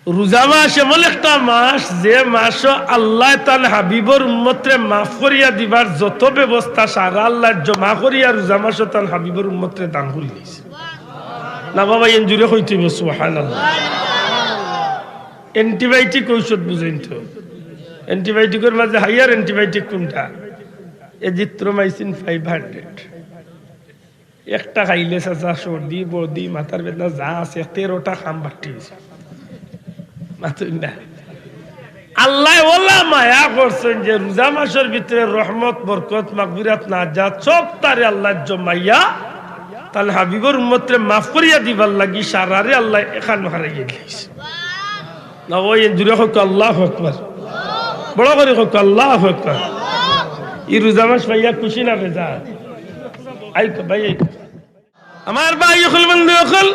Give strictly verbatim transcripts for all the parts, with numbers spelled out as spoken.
রোজা মাস এমন একটা মাস, যে মাসো আল্লায় তান হাবিবর উম্মতরে মাফ করিয়া দিবার যত ব্যবস্থা সারা আল্লায় জমা করিয়া রোজা মাসো তান হাবিবর উম্মতরে দান করি দিছে। না বাবা, এন জুরে কইতে অইবো, সুবহানাল্লাহ। অ্যান্টিবায়োটিক ঔষধ বুঝইন তো, অ্যান্টিবায়োটিকর মাঝে হাইয়ার অ্যান্টিবায়োটিক কোনটা? Azithromycin five hundred. একটা খাইলে চাচা সর্দি, বর্দি, মাথার বেদনা যা আছে, তেরোটা কাম বাট্টি অইছে। মাতুন না। আল্লায় ওলা মায়া করছইন যে রোজা মাসর ভিতরে রহমত, বরকত, মাগফিরাত, নাজাত সব তারে আল্লায় জমাইয়া তান হাবিবর উম্মতরে মাফ করিয়া দিবার লাগি সারারে আল্লায় এখান হারাইয়া দিলাইছে। না, ওই জুরে কউক্কা আল্লাহু আকবার। বড় করি কউক্কা আল্লাহু আকবার। ই রোজা মাস পাইয়া খুশি না বেজার? আই তো ভাই, আই তো। আমার ভাই অকল, বন্ধু অকল,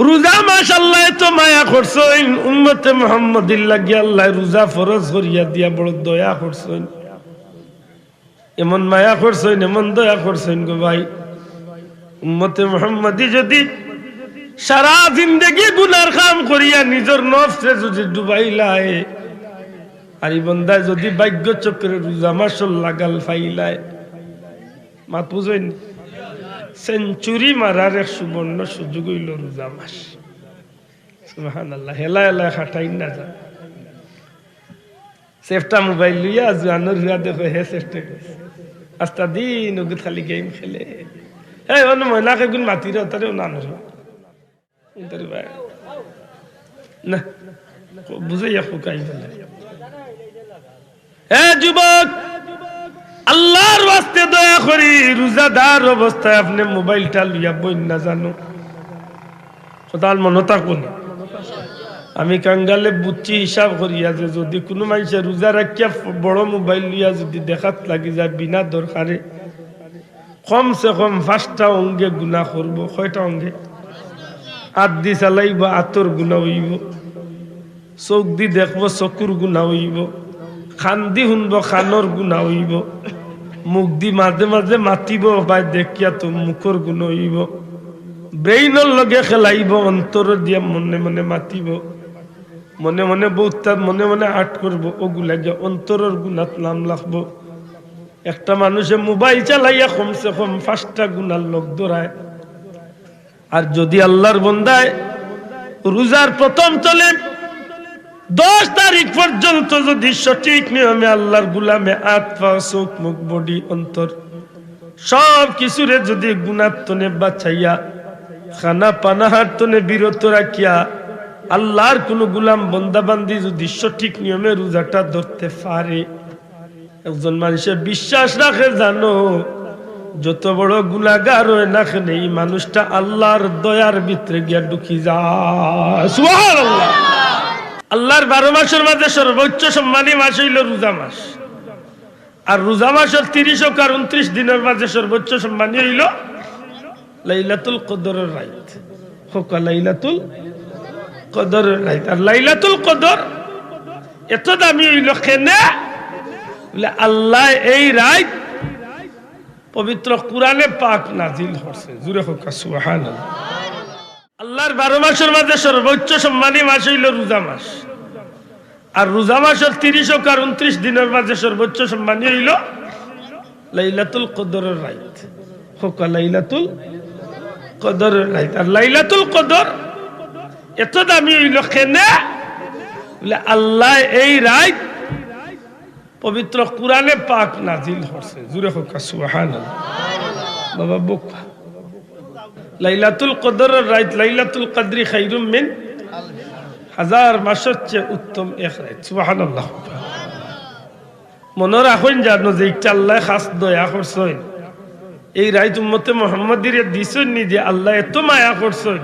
রোজা মাস আল্লায় এত মায়া করছইন, উম্মতে মুহাম্মদীর লাগি আল্লায় রোজা ফরজ করিয়া দিয়া বড় দয়া করছইন। এমন মায়া করছইন, এমন দয়া করছইন গো ভাই। উম্মতে মুহাম্মদী যদি সারা জিন্দেগি গুনার কাম করিয়া নিজর নফসরে যদি ডুবাইলায়, আর ই বন্দায় যদি ভাগ্য চক্রে রোজা মাসর লাগাল পাইলায়, মাত বুঝইন, সেঞ্চুরি মারার এক সুবর্ণ সুযোগ অইলো রোজা মাস। সুবহানাল্লাহ, হেলা হেলা খাটাইন না যা। সেফটা মোবাইল লইয়া জুয়ানর হুয়া দেখো, হে সেফটা গেছে। আস্তা দিন ওগুত খালি গেম খেলে। এই অন্য ময়নাকে গুণ মাতিরে, তারে অন্য আনরে। ইতারে ভাই। না, বুঝাইয়া কউক্কা আই বলে। হে যুবক, আল্লাহর ওয়াস্তে দয়া করি, রোজাদার অবস্থায় আপনে মোবাইলটা লইয়া বইন না জানো। কথা মনো থাকবো নি? আমি কাঙ্গালে বুঝছি হিসাব করিয়া যে যদি কুনু মানষে রোজা রাখিয়া ফ-, বড় মোবাইল লইয়া যদি দেখাত লাগি যায় বিনা দরকারে, কমসে কম পাঁচটা অঙ্গে গুনা করবো। কয়টা অঙ্গে? আত দি চালাইবো, আতর গুনা অইবো। চউখ দি দেখবো, চকুর গুনা অইবো। কান দি হুনবো, কানর গুনা অইবো। মুখ দি মাঝে মাঝে মাতিবো, ভাই দেখিয়া তো মুখর গুনা অইবো। ব্রেইনর লগে খেলাইবো, অন্তর দিয়া মনে মনে মাতিবো। মনে মনে বউতাত মনে মনে আট করবো, ওগুলা গিয়া অন্তরর গুনাত নাম লাগবো। একটা মানষে মোবাইল চালাইয়া কমসে কম পাঁচটা গুনার লগ ধরায়। আর যদি আল্লাহর বন্দায় রোজার প্রথম তনে দশ তারিখ পর্যন্ত যদি সঠিক নিয়মে আল্লাহর গুলামে আত পা, চউখ, মুখ, বডি, অন্তর সব কিছুরে যদি গুনার তনে বাঁচাইয়া, খানা পানাহার তনে বিরত রাখিয়া, আল্লাহর কুনু গুলাম বন্দা বান্দি যদি সঠিক নিয়মে রোজাটা ধরতে পারে, একজন মানষে বিশ্বাস রাখে জানো, যত বড় গুনাগার অয় না কেনে, ই মানুষটা আল্লাহর দয়ার ভিতরে গিয়া ঢুকি যায়। সুবহানাল্লাহ। আল্লাহর বারো মাসর মাঝে সর্বোচ্চ সম্মানী মাস অইলো রোজা মাস। আর রোজা মাসর তিরিশ অউক আর ঊনত্রিশ দিনর মাঝে সর্বোচ্চ সম্মানী অইলো লাইলাতুল কদরর রাইত। কউক্কা লাইলাতুল কদরর রাইত। আর লাইলাতুল কদর এত দামি অইলো কেনে? বলে আল্লায় এই রাইত পবিত্র কুরআনে পাক নাজিল করছে। জুরে কউক্কা সুবহানাল্লাহ। আল্লাহর বারো মাসর মাঝে সর্বোচ্চ সম্মানী মাস অইলো রোজা মাস। আর রোজা মাসর তিরিশ অউক আর ঊনত্রিশ দিনর মাঝে সর্বোচ্চ সম্মানী অইলো লাইলাতুল কদরর রাইত। কউক্কা লাইলাতুল কদরর রাইত। আর লাইলাতুল কদর এত দামি অইলো কেনে? বলে আল্লায় এই রাইত পবিত্র কুরআনে পাক নাজিল করছে। জুরে কউক্কা সুবহানাল্লাহ। বাবা বউক্কা। লাইলাতুল কদরর রাইত, লাইলাতুল কদরি খাইরুম মিন হাজার মাসর চেয়ে উত্তম এক রাইত। সুবহানাল্লাহ। মনো রাখইন জানো যে ইটা আল্লায় খাস দয়া করছইন। এই রাইত উম্মতে মুহাম্মদীরে দিছইন নি যে আল্লায় এত মায়া করছইন।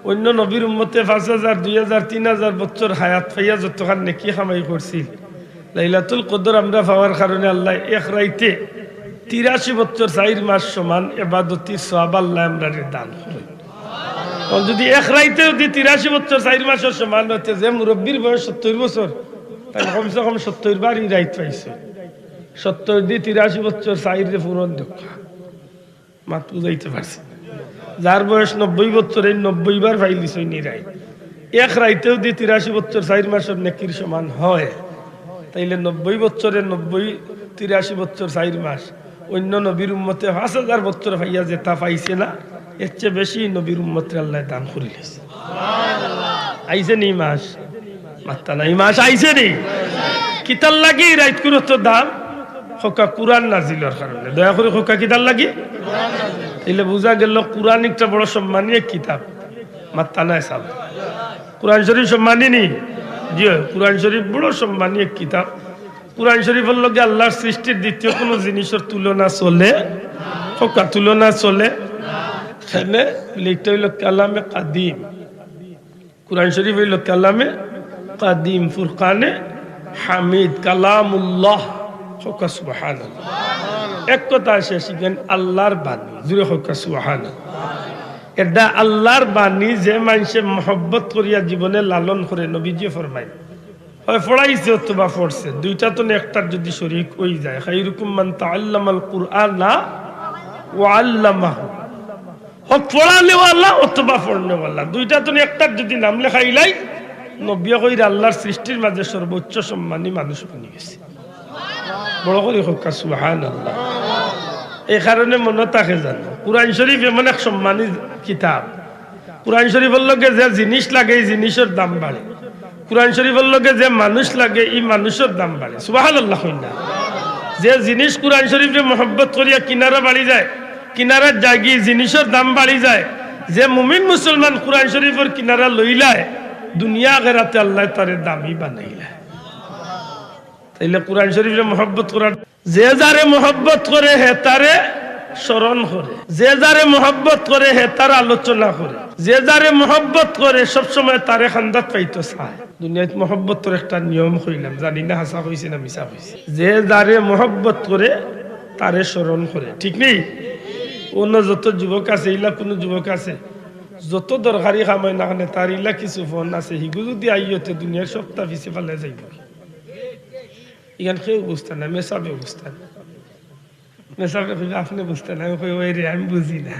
অন্য নবীর উম্মতে পাঁচ হাজার, দুই হাজার, তিন হাজার বছর হায়াত পাইয়া যতখান নেকি কামাই করছিল, লাইলাতুল কদর আমরা পাওয়ার কারণে আল্লায় এক রাইতে তিরাশি বছর চাইর মাস সমান এবাদতির সওয়াব আল্লায় আমরারে দান করইন। অখন যদি এক রাইতে যদি তিরাশি বছর চাইর মাসর সমান অয়, তে যে মুরব্বির বয়স সত্তইর বছর, তাইলে কমসে কম সত্তইর বার ই রাইত পাইছে। সত্তইর দি তিরাশি বছর চাইররে পূরণ দেউক্কা। মাত বুঝাইতে পারছি? যার বয়স নব্বই বছর, এই নব্বই বার পাইলিছইন ই রাইত। এক রাইতেও যদি তিরাশি বছর চাইর মাসর নেকির সমান হয়, তাইলে নব্বই বছরে নব্বই, তিরাশি বছর চাইর মাস, অন্য নবীর উম্মতে পাঁচ হাজার বছর পাইয়া যেতা পাইছে না, এর চেয়ে বেশি নবীর উম্মতরে আল্লায় দান করিলিছে। আইছে নি মাস? মাত্তা নাই, মাস আইছে নি? কিতার লাগি রাইতকুর অত দাম? কউক্কা কুরআন নাজিলর কারণে। দয়া করি কউক্কা কিতার লাগি? তাইলে বুঝা গেল কুরআন একটা বড় সম্মানী এক কিতাব। মাত্তা নাই সাব। কুরআন শরীফ সম্মানী নি? জি অয়, কুরআন শরীফ বড় সম্মানী এক কিতাব। কুরআন শরীফর লগে আল্লার সৃষ্টির দ্বিতীয় কুনু জিনিসর তুলনা চলে? কউক্কা তুলনা চলে? কেনে? বলে, একটা অইল কালামে কাদিম। কুরআন শরীফ অইল কালামে কাদিম, ফুরকানে হামিদ, কালামুল্লাহ। কউক্কা সুবহানাল্লাহ। এক কথা শেষ, ইখান আল্লার বাণী। জুরে কউক্কা সুবহানাল্লাহ। এটা আল্লার বাণী, যে মানষে মহব্বত করিয়া জীবনে লালন করে, নবীজিয়ে ফরমাইন, হয় পড়াইছে অথবা পড়ছে, দুইটা তনে একটার যদি শরিক অই যায়, খাইরুকুম মান তাআল্লামাল কুরআনা ওয়া আল্লামাহু। হয় পড়ানেওয়ালা অথবা পড়নেওয়ালা, দুইটা তনে একটার যদি নাম লেখাইলাই, নবীয়ে কইরা আল্লার সৃষ্টির মাঝে সর্বোচ্চ সম্মানী মানুষ বনি গেছে। বড় করি কউক্কা সুবহানাল্লাহ। এই কারণে মনো থাকে জানো, কুরআন শরীফ এমন এক সম্মানী কিতাব, কুরআন শরীফর লগে যে জিনিস লাগে, এই জিনিসর দাম বাড়ে। কুরআন শরীফর লগে যে মানুষ লাগে, ই মানুষর দাম বাড়ে। সুবহানাল্লাহ কইন না? যে জিনিস কুরআন শরীফরে মহব্বত করিয়া কিনারা বাড়ি যায়, কিনারাত যায়গি, জিনিসর দাম বাড়ি যায়। যে মুমিন মুসলমান কুরআন শরীফর কিনারা লইলায়, দুনিয়া আখেরাতে আল্লায় তারে দামি বানাইলায়। তাইলে কুরআন শরীফরে মহব্বত করার, যে যারে মহব্বত করে হে তারে স্মরণ করে, যে যারে মহব্বত করে হে তার আলোচনা করে, যে যারে মহব্বত করে সবসময় তারে খান্দাত পাইতো চায়। দুনিয়াত মহব্বতর একটা নিয়ম কইলাম, জানি না হাছা কইছি না মিছা কইছি। যে যারে মহব্বত করে তারে স্মরণ করে, ঠিক নি? অন্য যত যুবক আছে, ইলা কুনু যুবক আছে, যত দরকারি কাম অয় না কেনে, তার ইলা কিছু ফোন আছে, হিগু যদি আইয়তে দুনিয়ার সবটা পিছে ফালাই যাইব। ইখান কেউ বুঝতা না, মেসাবে বুঝতা না। মেসাবে কইবা, "আপনে বুঝতা না।" আমি কই, "ওই রে, আমি বুঝি না।"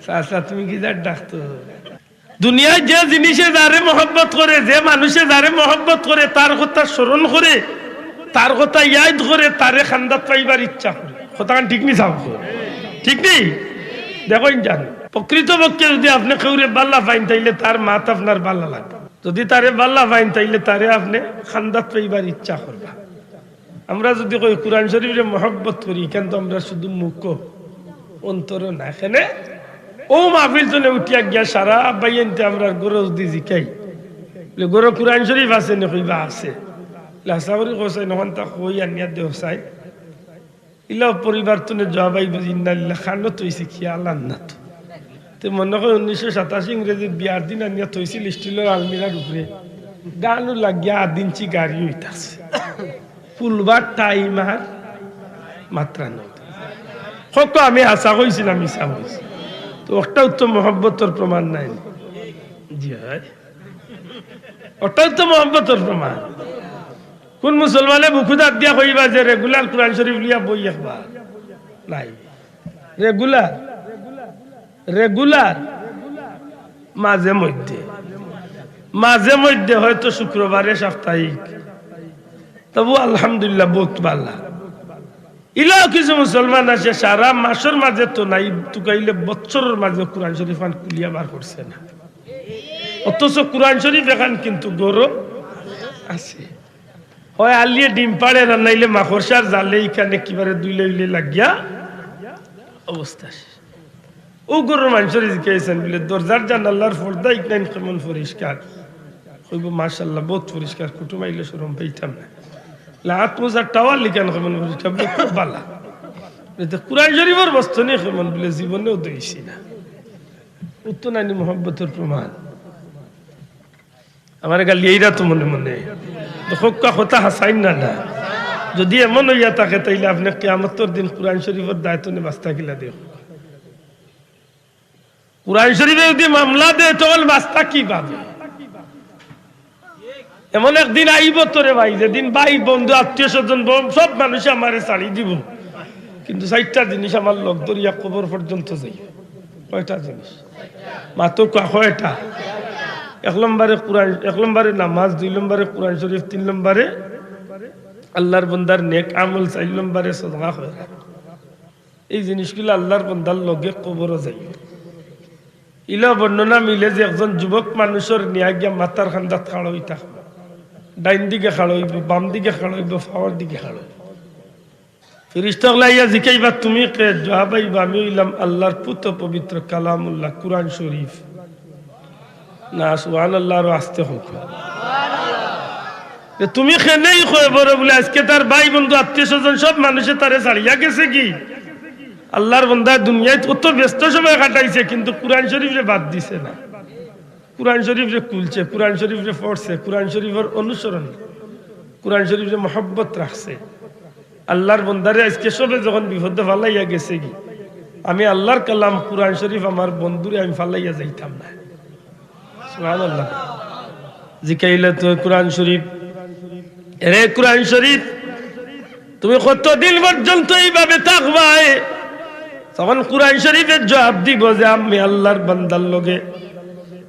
চাচা, তুমি কি যার ডাকতো? দুনিয়ায় যে জিনিসে যারে মহব্বত করে, যে মানুষে যারে মহব্বত করে, তার কথা স্মরণ করে, তার কথা ইয়াদ করে, তারে খান্দাত পাইবার ইচ্ছা করে। কথাখান ঠিক নি সাব? ঠিক নি? দেখইন জান, প্রকৃতপক্ষে যদি আপনে কেউরে বালা পাইন, তাইলে তার মাত আপনার বালা লাগবো। যদি তারে বালা পাইন, তাইলে তারে আপনে খান্দাত পাইবার ইচ্ছা করবা। আমরা যদি কই কুরআন শরীফরে মহব্বত করি, ইখান তো আমরা শুধু মুখো, অন্তরো না। কেনে অউ মাহফিল তনে উঠিয়া গিয়া সারা বাইয়াইন্তে আমরার ঘরো যদি জিকাই, বলে, "ঘরো কুরআন শরীফ আছে নি?" কইবা, "আছে।" বলে, "হাছা করি কও চাইন, অখানতা কই আনিয়া দেও চাইন।" ইলা পরিবার তনে জুয়াব আইবো, "ইন্না লিল্লাহ, খানো থইছে, খিয়াল আর না তো।" তে মনো কয় উনিশশো সাতাশি ইংরেজির বিয়ার দিন আনিয়া থইছিল স্টিলর আলমিরার উপরে, গানও লাগিয়া আধ ইঞ্চি গাড়ি অইতাছে, ফুলবার টাইম আর মাত্রা নাই। কউক্কা আমি হাছা কইছি না মিছা কইছি? তো অটাউ তো মহব্বতর প্রমাণ নায় নি? জি অয়, অটাউ তো মহব্বতর প্রমাণ। কুন মুসলমানে বুকুত আত দিয়া কইবা যে রেগুলার কুরআন শরীফ লইয়া বই একবার? নাই। রেগুলার, রেগুলার, মাঝে মধ্যে, মাঝে মধ্যে হয়তো শুক্রবারে সাপ্তাহিক, তবু আলহামদুলিল্লাহ বউত বালা। ইলাও কিছু মুসলমান আছে সারা মাসর মাঝে তো নাই, তুকাইলে বছরর মাঝে কুরআন শরীফ খান খুলিয়া বার করছে না, অথচ কুরআন শরীফ এখান কিন্তু ঘরো আছে। হয় আলিয়ে ডিম পাড়ে, আর নাইলে মাকড়সার জালে ইখান একেবারে দুইলে উইলে লাগিয়া অবস্থা শেষ। অউ ঘরর মানষরে জিকাইছইন বলে, "দরজার জানালার পর্দা ইখান কেমন পরিষ্কার?" কইবো, "মাশাআল্লাহ, বউত পরিষ্কার, কুটুম আইলে শরম পাইতাম না।" বলে, "আত মুজার টাওয়াল ইখান কেমন পরিষ্কার?" বলে, "খুব বালা।" বলে, "তে কুরআন শরীফর বস্তু নি কেমন?" বলে, "জীবনেও ধইছি না।" অউ তো নায় নি মহব্বতর প্রমাণ। আমারে গালি এইরা তো মনে মনে। তো কউক্কা কথা হাছাইন না, না। যদি এমন অইয়া থাকে, তাইলে আপনে কিয়ামতর দিন কুরআন শরীফর দায় তনে বাঁচতা কিলা দেখো। কুরআন শরীফে যদি মামলা দেয়, তখন বাঁচতা কিভাবে? এমন একদিন আইবো তো রে ভাই, যেদিন ভাই, বন্ধু, আত্মীয় স্বজন, ব-, সব মানুষে আমারে ছাড়ি দিবো, কিন্তু চাইরটা জিনিস আমার লগ ধরিয়া কবর পর্যন্ত যাইবো। কয়টা জিনিস? মাতো কউক্কা, কয়টা? এক নম্বরে কোরআন, এক নম্বরে নামাজ, দুই নম্বরে কোরআন শরীফ, তিন নম্বরে আল্লাহর বন্দার নেক আমল, চাইর নম্বরে সদকা খয়রাত। এই জিনিসগুলা আল্লাহর বন্দার লগে কবরো যাইবো। ইলা বর্ণনা মিলে যে একজন যুবক মানুষর নিয়া গিয়া মাথার কান্দাত খাড়া অই থাকবো, ডাইন দিকে খাড়া অইবো, বাম দিকে খাড়া অইবো, পাওর দিকে খাড়া অইবো। ফিরিস্তা অকলে আইয়া জিকাইবা, "তুমি কে?" জবাব আইবো, "আমি অইলাম আল্লাহর পুত পবিত্র কালামুল্লাহ, কুরআন শরীফ।" না, সুবহানাল্লাহ, আরো আস্তে কউক্কা। যে তুমি কেনে ই কবরো বুলে, আইজকে তার ভাই বন্ধু আত্মীয় স্বজন সব মানুষে তারে ছাড়িয়া গেছেগি। আল্লাহর বন্দায় দুনিয়াত অত ব্যস্ত সময় কাটাইছে, কিন্তু কুরআন শরীফরে বাদ দিছে না। কুরআন শরীফরে খুলছে, কুরআন শরীফরে পড়ছে, কুরআন শরীফর অনুসরণ, কুরআন শরীফরে মহব্বত রাখছে। আল্লাহর বন্দারে আইজকে সবে যখন বিপদো ফালাইয়া গেছেগি, আমি আল্লাহর কালাম কুরআন শরীফ আমার বন্ধুরে আমি ফালাইয়া যাইতাম না। সুবহানাল্লাহ। জিকাইলে তো কুরআন শরীফ, "এরে কুরআন শরীফ, তুমি কতদিন পর্যন্ত এইভাবে থাকবায়?" তখন কুরআন শরীফে জবাব দিবো যে, "আমি আল্লাহর বান্দার লগে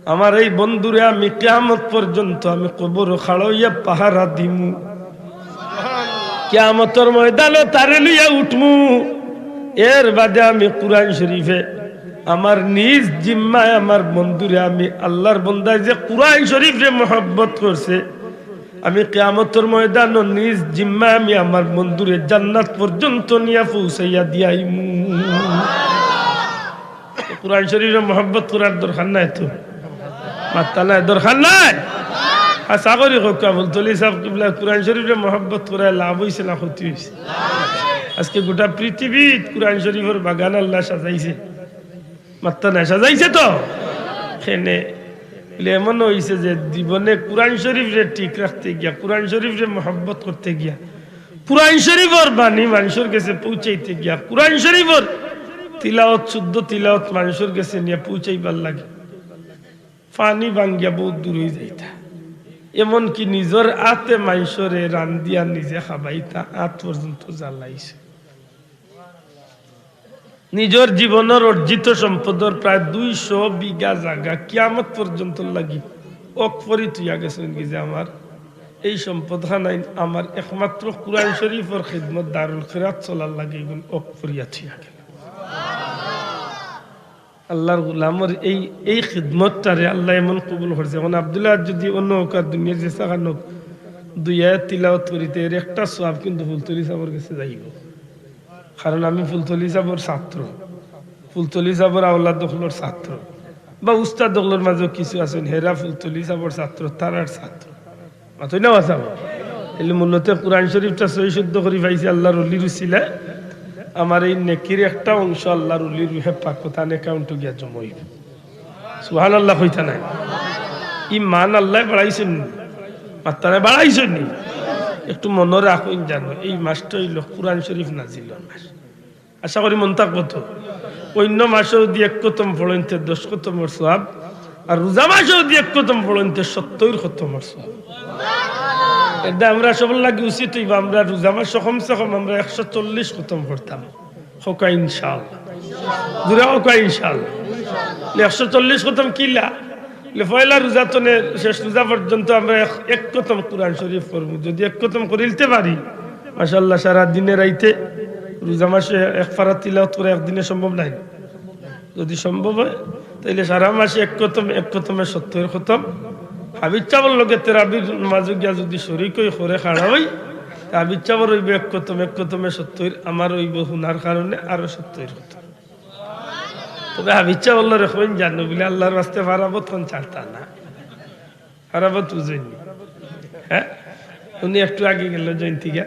আমার এই বন্ধুরে আমি কিয়ামত পর্যন্ত আমি কবরো খাড়া অইয়া পাহারা দিমু। কিয়ামতর ময়দানো তারে লইয়া উঠমু। এর বাদে আমি কুরআন শরীফে আমার নিজ জিম্মায় আমার বন্ধুরে আমি আল্লাহর বন্দায় যে কুরআন শরীফরে মহব্বত করছে, আমি কিয়ামতর ময়দানো নিজ জিম্মায় আমি আমার বন্ধুরে জান্নাত পর্যন্ত নিয়া পৌঁছাইয়া দিয়াইমু।" কুরআন শরীফরে মহব্বত করার দরকার নাই তো? মাত্তা নাই, দরকার নাই? আশা করি কউক্কা, ফুলতলি সাব কিবলা কুরআন শরীফরে মহব্বত করায় লাভ অইছে না ক্ষতি অইছে? আইজকে গোটা পৃথিবীত কুরআন শরীফর বাগান আল্লায় সাজাইছে। মাত্তা নাই, সাজাইছে তো? কেনে বুলে এমন অইছে যে জীবনে কুরআন শরীফরে ঠিক রাখতে গিয়া, কুরআন শরীফরে মহব্বত করতে গিয়া, কুরআন শরীফর বাণী মানষর গেছে পৌঁছাইতে গিয়া, কুরআন শরীফর তিলাওত, শুদ্ধ তিলাওত মানষর গেছে নিয়া পৌঁছাইবার লাগি পানি ভাঙ্গিয়া বউত দূর অই যাইতা। এমনকি নিজর আতে মানষরে রান্দিয়া নিজে খাবাইতা, আত পর্যন্ত জ্বালাইছে। নিজর জীবনর অর্জিত সম্পদর প্রায় দুইশো বিঘা জাগা কিয়ামত পর্যন্ত লাগি অকফ করি থুইয়া গেছইন গি যে আমার এই সম্পদ খানাইন আমার একমাত্র কুরআন শরীফর খিদমত দারুল খিরাত চলার লাগি ইগুন অকফ করিয়া থুইয়া গেলা। আল্লাহর গোলামর এই, এই খিদমতটারে আল্লায় এমন কবুল করছে। এখন আব্দুল্লাহ যদি অন্য হউক আর দুনিয়ার যে জাগান হউক, দুই আয়াত তিলাওত করিতে এর একটা সওয়াব কিন্তু ফুলতলি সাবর গেছে যাইবো। কারণ আমি ফুলতলি সাবর ছাত্র, ফুলতলি সাবর আওলাদ অকলর ছাত্র, বা উস্তাদ অকলর মাঝেও কিছু আছইন, হেরা ফুলতলি সাবর ছাত্র, তারার ছাত্র। মাতইন না মাতইন না? তাইলে মূলত কুরআন শরীফটা সহি শুদ্ধ করি পাইছি আল্লাহর ওলির উসিলায়। আমার এই নেকির একটা অংশ আল্লাহর ওলির রুহে পাকো তান অ্যাকাউন্টো গিয়া জমা অইবো। সুবহানাল্লাহ কইতা নায়? ই মান আল্লায় বাড়াইছইন নি? মাত্তা নায়, বাড়াইছইন নি? একটু মনো রাখইন জানো, এই মাসটা অইলো কুরআন শরীফ নাজিলর মাস। আশা করি মনো থাকবো তো। অইন্য মাসে যদি এক খতম পড়ইন তে দশ খতমর সওয়াব, আর রোজা মাসে যদি এক খতম পড়ইন তে সত্তইর খতমর সওয়াব। এরদায় আমরা সবর লাগি উচিত অইবো, আমরা রোজা মাসে কমসে কম আমরা একশো চল্লিশ খতম পড়তাম। কউক্কা ইনশাআল্লাহ। জোরে কউক্কা ইনশাআল্লাহ। একশো চল্লিশ খতম কিলা? বলে, পয়লা রোজা তনে শেষ রোজা পর্যন্ত আমরা এক, এক খতম কুরআন শরীফ পড়মু। যদি এক খতম করিলতে পারি, মাশাআল্লাহ, সারা দিনে রাইতে রোজা মাসে এক পারা তিলাওত করা একদিনে সম্ভব নায়। যদি সম্ভব অয়, তাইলে সারা মাসে এক খতম, এক খতমে সত্তইর খতম। হাফিজ সাবর লগে তেরাবির নামাজো গিয়া যদি শরিক অই, করে খাড়া অই, তে হাফিজ সাবর অইবো এক খতম, এক খতমে সত্তইর, আমার অইবো হুনার কারণে আরো সত্তইর খতম। তবে হাফিজ সাব আল্লাহরে কইন জানো বলে আল্লাহর ওয়াস্তে ফারাবত খান ছাড়তা না। ফারাবত বুঝইন নি? হ্যাঁ? উনি একটু আগে গেলা জয়ন্তিকা।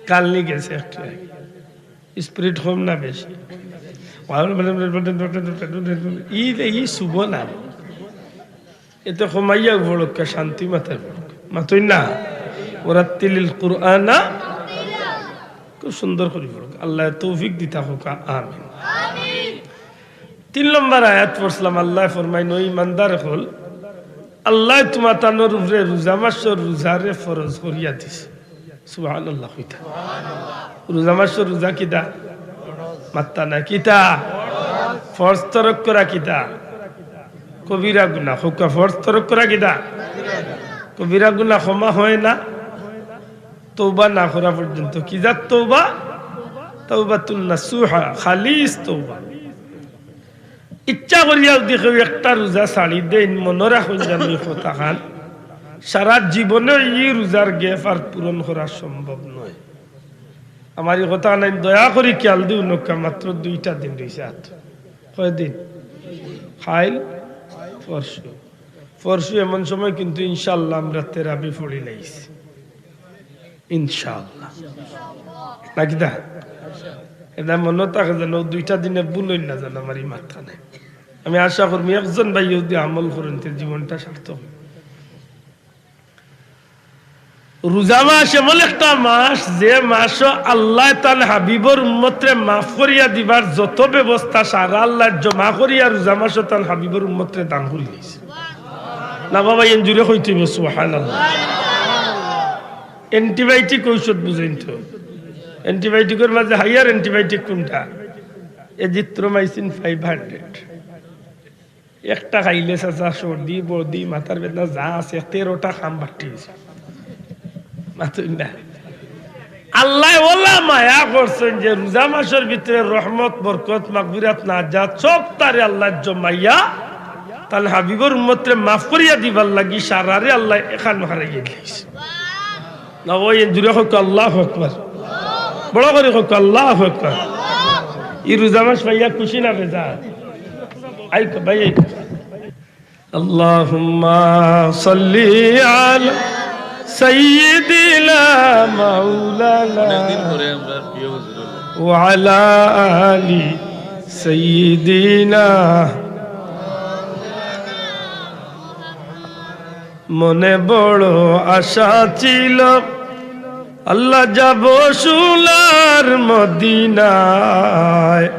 কালনি গেছে একটু আগে। স্পিরিট কম না বেশি? ই রে, ই শুভ না। এতে কমাইয়া পড়উক্কা, শান্তি মাতায় পড়উক্কা। মাতইন না? ওরাত্তিলিল কুরআনা। খুব সুন্দর করি পড়উক্কা। আল্লায় তৌফিক দিতা কউক্কা। আমিন। তিন নম্বর আয়াত পড়ছিলাম, আল্লায় ফরমাইন, "ও ইমানদার অকল, আল্লায় তুমা তানর উপরে রোজা মাসর রোজারে ফরজ করিয়া দিছে।" সুবহানাল্লাহ কইতা। রোজা মাসর রোজা কিতা? মাত্তা না কিতা? ফরজ তরক করা কিতা? কবিরা গুনা। কউক্কা, ফরজ তরক করা কিতা? কবিরা গুনা ক্ষমা হয় না তওবা না করা পর্যন্ত। কি জাত তওবা? তাওবাতুন নাসুহা, খালিস তওবা। ইচ্ছা করিয়া যুদি কেউ একটা রোজা ছাড়ি দেইন, মনো রাখইন যেন ই কথাখান, সারা জীবনে ই রোজার gap আর পূরণ করা সম্ভব নয়। আমার ই কথা নাই, দয়া করি খেয়াল দিও নক্কা, মাত্র দুইটা দিন রইছে আর। কয়দিন? কাইল, পরশু। পরশু এমন সময় কিন্তু ইনশাআল্লাহ আমরা তেরাবি পড়িলাইছি। ইনশাআল্লাহ। নাকিতা? এটা মনো থাকে যেন, অউ দুইটা দিনে ভুল অইল না যেন, আমার ই মাথা নাই। আমি আশা করমু একজন ভাইয়ে যুদি আমল করইন, তে জীবনটা সার্থক অইবো। রোজা মাস এমন একটা মাস, যে মাসো আল্লায় তান হাবিবর উম্মতরে মাফ করিয়া দিবার যত ব্যবস্থা সারা আল্লায় জমা করিয়া রোজা মাসো তান হাবিবর উম্মতরে দান করিলিছে। না বাবা, এন জুরে কইতে অইবো, সুবহানাল্লাহ। Antibiotic ঔষধ বুঝইন তো, antibiotic-র মাঝে higher antibiotic কোনটা? Azithromycin five hundred। একটা খাইলে চাচা সর্দি, বর্দি, মাথার বেদনা যা আছে, তেরোটা কাম বাট্টি অইছে। মাতুন না। আল্লায় অলা মায়া করছইন যে রোজা মাসর ভিতরে রহমত, বরকত, মাগফিরাত, নাজাত সব তারে আল্লায় জমাইয়া তান হাবিবর উম্মতরে মাফ করিয়া দিবার লাগি সারারে আল্লায় এখান হারাইয়া দিলাইছে। না, ওই জুরে কউক্কা আল্লাহু আকবার। বড় করি কউক্কা আল্লাহু আকবার। ই রোজা মাস পাইয়া খুশি না বেজার? আই কও ভাই, আই কও। اللهم صل على سيدنا مولانا وعلى آل سيدنا। মনে বড় আশা ছিল, আল্লাহ, যাব সোনার মদিনায়,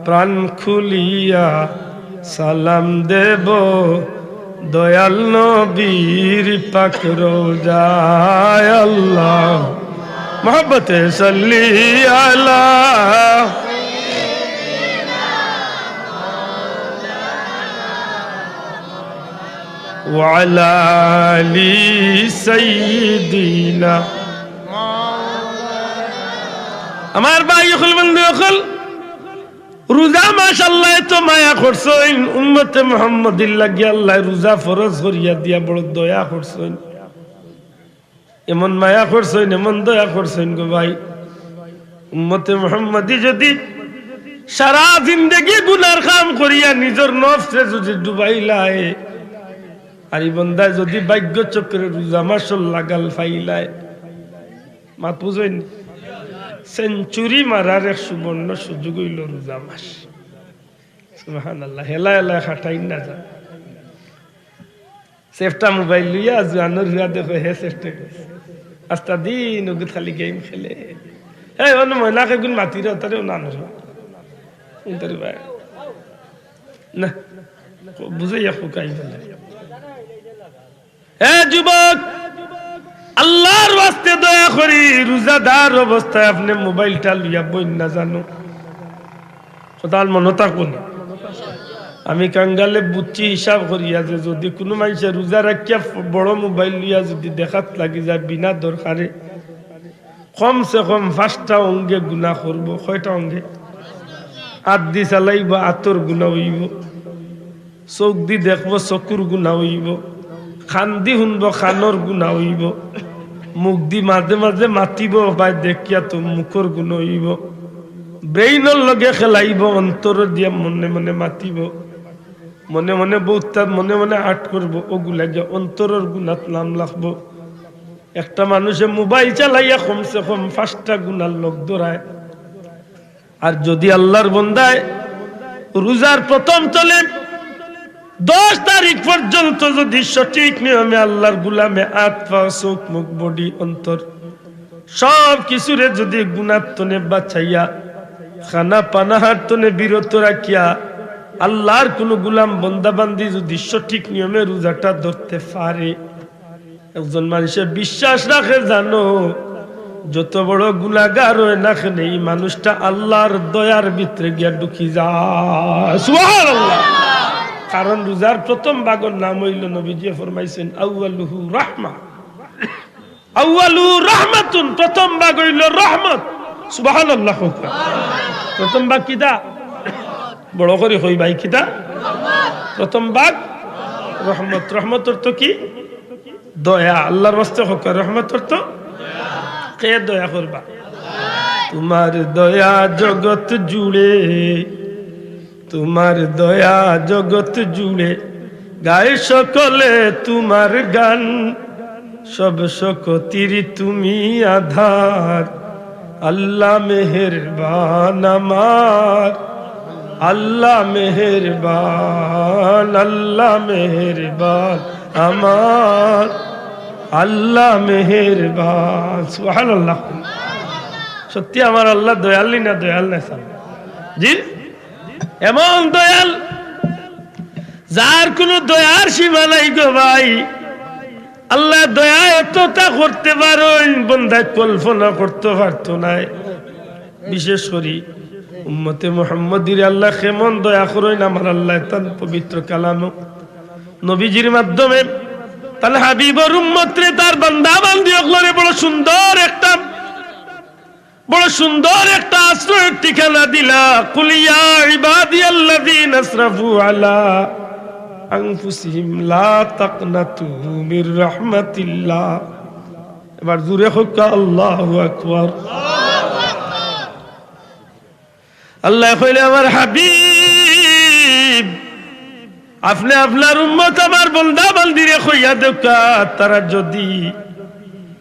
প্রাণ খুলিয়া সালাম দেব দয়াল নবীর পাক রওজায়। আল্লাহ, মহব্বতে সাল্লি আলা ওয়ালা আলি সাইয়্যিদিনা। আমার ভাই অকল, বন্ধু অকল, রোজা মাস আল্লায় এত মায়া করছইন, উম্মতে মুহাম্মদীর লাগি আল্লায় রোজা ফরজ করিয়া দিয়া বড় দয়া করছইন। এমন মায়া করছইন, এমন দয়া করছইন গো ভাই। উম্মতে মুহাম্মদী যদি সারা জিন্দেগি গুনার কাম করিয়া নিজর নফসরে যদি ডুবাইলায়, আর ই বন্দায় যদি ভাগ্য চক্রে রোজা মাসর লাগাল পাইলায়, মাত বুঝইন, century মারার এক সুবর্ণ সুযোগ অইলো রোজা মাস। সুবহানাল্লাহ, হেলা হেলা খাটাইন না যা। সেফটা মোবাইল লইয়া জুয়ানর হুয়া দেখো, হে সেফটে গেছে। আস্তা দিন ওগুত খালি game খেলে। এই অন্য ময়না কেগুন মাতিরে, তারে না নরে। তারে ভাই। না, বুঝাইয়া কউক্কা আইন না। এ যুবক, আল্লাহর ওয়াস্তে দয়া করি, রোজাদার অবস্থায় আপনে মোবাইলটা লইয়া বইন না জানো। কথা মনো থাকবো না। আমি কাঙ্গালে বুঝছি হিসাব করিয়া যে যদি কুনু মানষে রোজা রাখিয়া ফ-, বড় মোবাইল লইয়া যদি দেখাত লাগি যায় বিনা দরকারে, কমসে কম পাঁচটা অঙ্গে গুনা করবো। কয়টা অঙ্গে? আত দি চালাইবো, আতর গুনা অইবো। চউখ দি দেখবো, চকুর গুনা অইবো। কান দি হুনবো, কানর গুনা অইবো। মুখ দি মাঝে মাঝে মাতিবো, ভাই দেখিয়া তো মুখর গুনা অইবো। Brain-র লগে খেলাইবো, অন্তর দিয়া মনে মনে মাতিবো। মনে মনে বউততা মনে মনে আট করবো, ওগুলা গিয়া অন্তরর গুনাত নাম লাগবো। একটা মানুষে মোবাইল চালাইয়া কমসে কম পাঁচটা গুনার লগ ধরায়। আর যদি আল্লাহর বন্দায় রোজার প্রথম তলে দশ তারিখ পর্যন্ত যদি সঠিক নিয়মে আল্লাহর গুলামে আত, পা, চউখ, মুখ, body, অন্তর সব কিছুরে যদি গুনার তনে বাঁচাইয়া, খানা পানাহার তনে বিরত রাখিয়া, আল্লাহর কুনু গুলাম বন্দা বান্দি যদি সঠিক নিয়মে রোজাটা ধরতে পারে, একজন মানষে বিশ্বাস রাখে জানো, যত বড় গুনাগার অয় না কেনে, ই মানুষটা আল্লাহর দয়ার ভিতরে গিয়া ঢুকি যায়। সুবহানাল্লাহ। কারণ রোজার প্রথম ভাগর নাম অইলো, নবীজিয়ে ফরমাইছইন, আউয়ালুহু রাহমা। আউয়ালুহু রাহমাতুন, প্রথম ভাগ অইলো রহমত। সুবহানাল্লাহ কউক্কা। প্রথম ভাগ কিতা? বড় করি কই ভাই, কিতা? প্রথম ভাগ রহমত। রহমত অর্থ কি? দয়া। আল্লাহর ওয়াস্তে কউক্কা, রহমত অর্থ? কে দয়া করবা? তোমার দয়া জগৎ জুড়ে, তোমার দয়া জগৎ জুড়ে, গায় সকলে তোমার গান। সব শক্তির তুমি আধার, আল্লাহ মেহেরবান আমার, আল্লাহ মেহেরবান, আল্লাহ মেহেরবান আমার, আল্লাহ মেহেরবান। সুবহানাল্লাহ। সত্যি আমার আল্লাহ দয়াল নি না দয়াল না, সাব? জি, এমন দয়াল, যার কোনো দয়ার সীমা নাই গো ভাই। আল্লাহ দয়া এতটা করতে পারইন, বন্দায় কল্পনা করতে পারতো নায়। বিশেষ করি উম্মতে মুহাম্মদীরে আল্লাহ কেমন দয়া করইন, আমার আল্লাহ তান পবিত্র কালামো নবীজির মাধ্যমে তান হাবিবর উম্মতরে, তার বান্দা বান্দি অকলরে বড় সুন্দর একটা, বড় সুন্দর একটা আশ্রয়ের ঠিকানা দিলা। কুল ইয়া ইবাদিয়াল্লাযীনা আসরাফু আলা আনফুসিহিম লা তাকনাতু মির রাহমাতিল্লাহ। এবার জোরে কউক্কা, আল্লাহু আকবার। আল্লায় কইলে, আমার হাবিব, আপনে আপনার উম্মত আমার বন্দা বান্দিরে কইয়া দেউক্কা, তারা যদি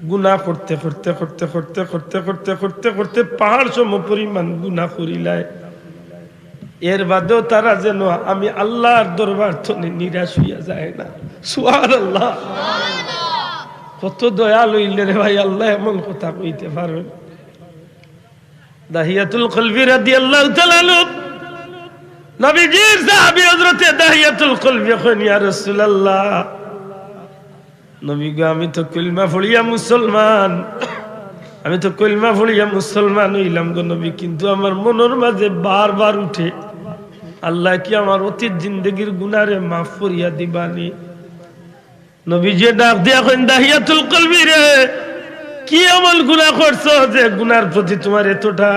গুনাহ করতে করতে করতে করতে করতে করতে করতে করতে পাহাড় সম পরিমাণ গুনাহ করিলায়, এর বাদেও তারা যেন আমি আল্লাহর দরবার থনে নিরাশ অইয়া যায় না। সুবহানাল্লাহ। কত দয়াল অইলে রে ভাই, আল্লাহ এমন কথা কইতে পারইন। দাহিয়াতুল কলবি রাদিয়াল্লাহু তাআলা আনহু, নবীজির সাহাবী হযরতে দাহিয়াতুল কলবি কইন, ইয়া রাসূলুল্লাহ, নবী গো, আমি তো কলমা পড়িয়া মুসলমান, আমি তো কলমা পড়িয়া মুসলমান অইলাম গো নবী, কিন্তু আমার মনর মাঝে বারবার উঠে, আল্লাহ কি আমার অতীত জিন্দেগির গুনারে মাফ করিয়া দিবানি? নবীজিয়ে ডাক দিয়া কইন, দাহিয়াতুল কলবি রে, কি এমন গুনাহ করছো যে গুনার প্রতি তোমার এতটা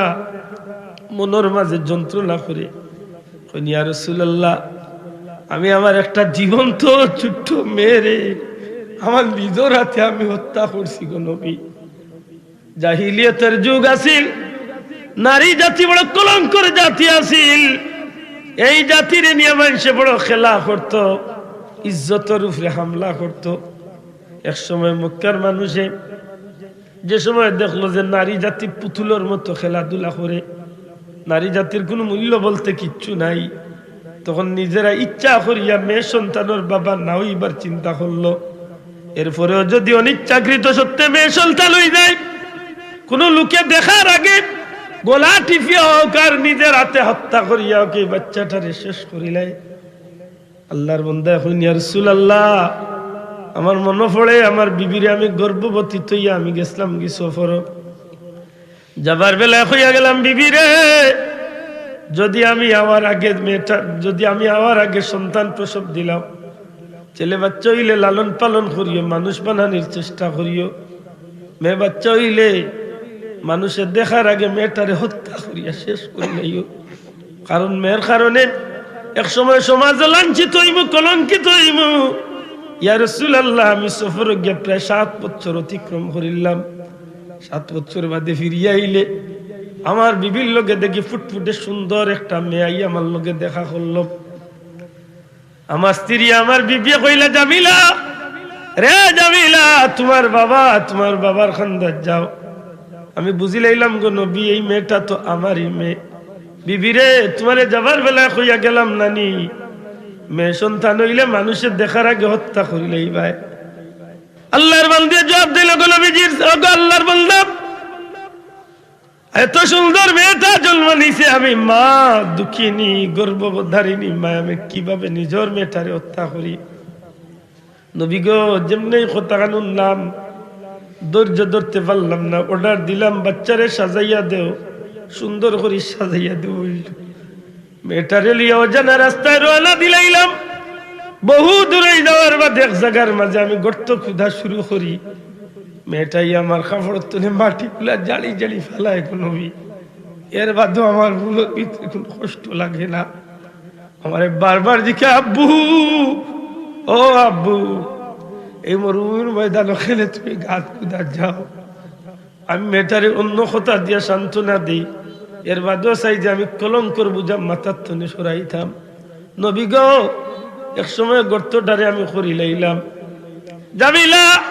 মনর মাঝে যন্ত্রণা করে? কইন, ইয়া রাসূলুল্লাহ, আমি আমার একটা জীবন্ত ছোট্ট মেয়েরে আমার নিজর হাতে আমি হত্যা করছি গো নবী। জাহিলিয়তর যুগ আছিল, নারী জাতি বড় কলঙ্কর জাতি আছিল। এই জাতিরে নিয়া মানষে বড় খেলা করতো, ইজ্জতর উপরে হামলা করতো। এক সময় মক্কার মানুষে যে সময় দেখলো যে নারী জাতি পুতুলর মতো খেলাধুলা করে, নারী জাতির কোনো মূল্য বলতে কিচ্ছু নাই, তখন নিজেরা ইচ্ছা করিয়া মেয়ে সন্তানর বাবা না অইবার চিন্তা করলো। এরপরেও যদি অনিচ্ছাকৃত সত্ত্বে মেয়ে সন্তান অই যায়, কোনো লোকে দেখার আগে গলা টিপিয়া হউক আর নিজের হাতে হত্যা করিয়া হউক, এই বাচ্চাটারে শেষ করিলায়। আল্লাহর বন্দায় কইন, ইয়া রাসূলুল্লাহ, আমার মনো পড়ে আমার বিবিরে আমি গর্ভবতী থইয়া আমি গেছলাম গি সফর। যাবার বেলায় কইয়া গেলাম, বিবিরে, যদি আমি আওয়ার আগে মেয়েটা, যদি আমি আওয়ার আগে সন্তান প্রসব দিলাম, ছেলে বাচ্চা অইলে লালন পালন করিও, মানুষ বানানির চেষ্টা করিও। মেয়ে বাচ্চা অইলে মানুষে দেখার আগে মেয়েটারে হত্যা করিয়া শেষ করিলাইও। কারণ মেয়ের কারণে এক সময় সমাজে লাঞ্ছিত অইমু, কলঙ্কিত অইমু। ইয়া রাসূলুল্লাহ, আমি সফর গিয়া প্রায় সাত বছর অতিক্রম করিলাম। সাত বছর বাদে ফিরিয়া আইলে আমার বিবির লগে দেখি ফুটফুটে সুন্দর একটা মেয়ে আইয়া আমার লগে দেখা করলো। আমার স্ত্রী, আমার বিবিয়ে কইলা, জামিলা, রে জামিলা, তোমার বাবা, তোমার বাবার কান্দাত যাও। আমি বুঝিলাইলাম গো নবী, এই মেয়েটা তো আমারই মেয়ে। বিবি রে, তোমারে যাবার বেলায় কইয়া গেলাম না নি, মেয়ে সন্তান অইলে মানুষে দেখার আগে হত্যা করিলাইবায়। আল্লাহর বান্দায় জবাব দিল, গো নবীজির, ও গো আল্লাহর বান্দা, এত সুন্দর মেয়েটা জন্ম নিছে, আমি মা দুঃখিনী, গর্ভধারিণী মা, আমি কিভাবে নিজর মেয়েটারে হত্যা করি? নবী গো, যেমনেই কথাখান হুনলাম, ধৈর্য ধরতে পারলাম না, order দিলাম, বাচ্চারে সাজাইয়া দেও, সুন্দর করি সাজাইয়া দেও। মেয়েটারে লইয়া অজানা রাস্তায় রওনা দিলাইলাম। বহু দূরে যাওয়ার বাদে এক জাগার মাঝে আমি গর্ত খুদা শুরু করি। মেয়েটাই আমার কাপড়র তলে মাটিগুলা জাড়ি জাড়ি ফালায় গো নবী। এর বাদেও আমার মনর ভিতরে কুনু কষ্ট লাগে না। আমারে বারবার জিকে, "আব্বু, ও আব্বু, এই মরুভূমির ময়দানো কেনে তুমি গাত খুদাত যাও?" আমি মেয়েটারে অন্য কথা দিয়া সান্ত্বনা দেই। এর বাদেও চাই যে আমি কলঙ্কর বুঝা মাথার তনে সরাইতাম। নবী গো, এক সময় গর্তটারে আমি করিলাইলাম। জামিলা,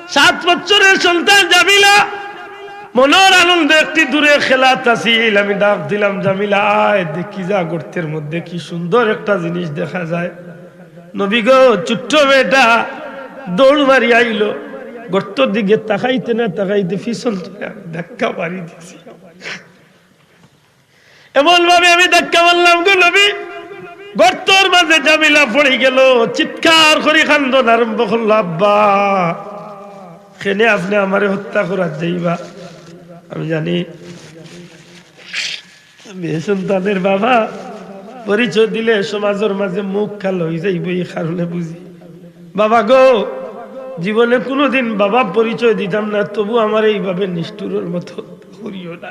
সাত বছরের সন্তান জামিলা, মনর আনন্দে একটি দূরে খেলাত আছিল। আমি ডাক দিলাম, "জামিলা, আয়, দেখি যা গর্তের মধ্যে কি সুন্দর একটা জিনিস দেখা যায়।" নবী গো, ছোট্ট মেয়েটা দৌড় মারি আইলো, গর্তর দিকে তাকাইতে না তাকাইতে পিছন তনে আমি ধাক্কা মারি দিছি। এমন ভাবে আমি ধাক্কা মারলাম গো নবী, গর্তর মাঝে জামিলা পড়ি গেল, চিৎকার করি কান্দন আরম্ভ করলো, "আব্বা, কেনে আপনে আমারে হত্যা করাত যাইবা?" আমি জানি মেয়ে সন্তানের বাবা পরিচয় দিলে সমাজর মাঝে মুখ কালো অই যাইবো, এই কারণে বুঝি। বাবা গো, জীবনে কুনুদিন বাবা পরিচয় দিতাম না, তবু আমারে এইভাবে নিষ্ঠুরর মতো করিও না।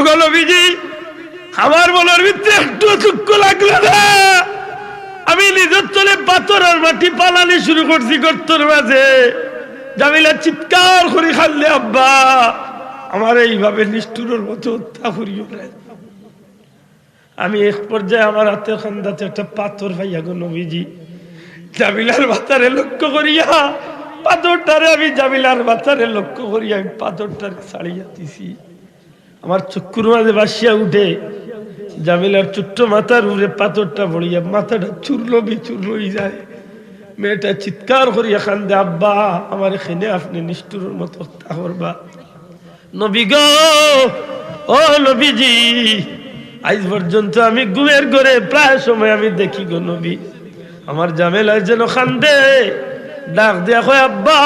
ওগো নবীজি, আমার মনর ভিতরে একটু দুঃখ লাগলো না। আমি নিজর তলে পাথর আর মাটি ফালানি শুরু করছি গর্তর মাঝে। জামিলা চিৎকার করি কান্দে, "আব্বা, আমারে এইভাবে নিষ্ঠুরর মতো হত্যা করিও না।" আমি এক পর্যায়ে আমার আতর কান্দাত একটা পাথর পাইয়া গো নবীজি, জামিলার মাথারে লক্ষ্য করিয়া, পাথরটারে আমি জামিলার মাথারে লক্ষ্য করিয়া আমি পাথরটারে ছাড়িয়া দিছি। আমার চক্ষুর মাঝে ভাসিয়া উঠে জামিলার ছোট্ট মাথার উপরে পাথরটা পড়িয়া মাথাটা চূর্ণ বিচূর্ণ অই যায়। মেয়েটা চিৎকার করিয়া কান্দে, "আব্বা, আমারে কেনে আপনে নিষ্ঠুরর মতো হত্যা করবা?" নবী গো, ও নবীজি, আইজ পর্যন্ত আমি ঘুমের ঘরে প্রায় সময় আমি দেখি গো নবী, আমার জামিলায় যেন কান্দে, ডাক দিয়া কয়, "আব্বা,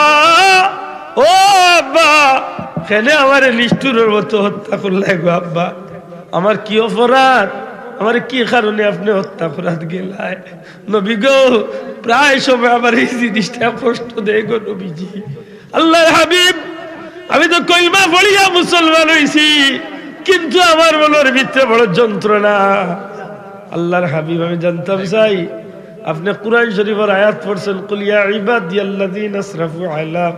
ও আব্বা, কেনে আমারে নিষ্ঠুরর মতো হত্যা করলায় গো আব্বা? আমার কি অপরাধ? আমারে কি কারণে আপনে হত্যা করাত গেলায়?" নবী গো, প্রায় সময় আমার এই জিনিসটা কষ্ট দেয় গো নবীজি। আল্লাহর হাবিব, আমি তো কলমা পড়িয়া মুসলমান অইছি, কিন্তু আমার মনর ভিতরে বড় যন্ত্রণা। আল্লাহর হাবিব, আমি জানতাম চাই, আপনে কোরআন শরীফর আয়াত পড়ছেন, "কুল ইয়া ইবাদিয়াল্লাযীনা আসরাফু আলা,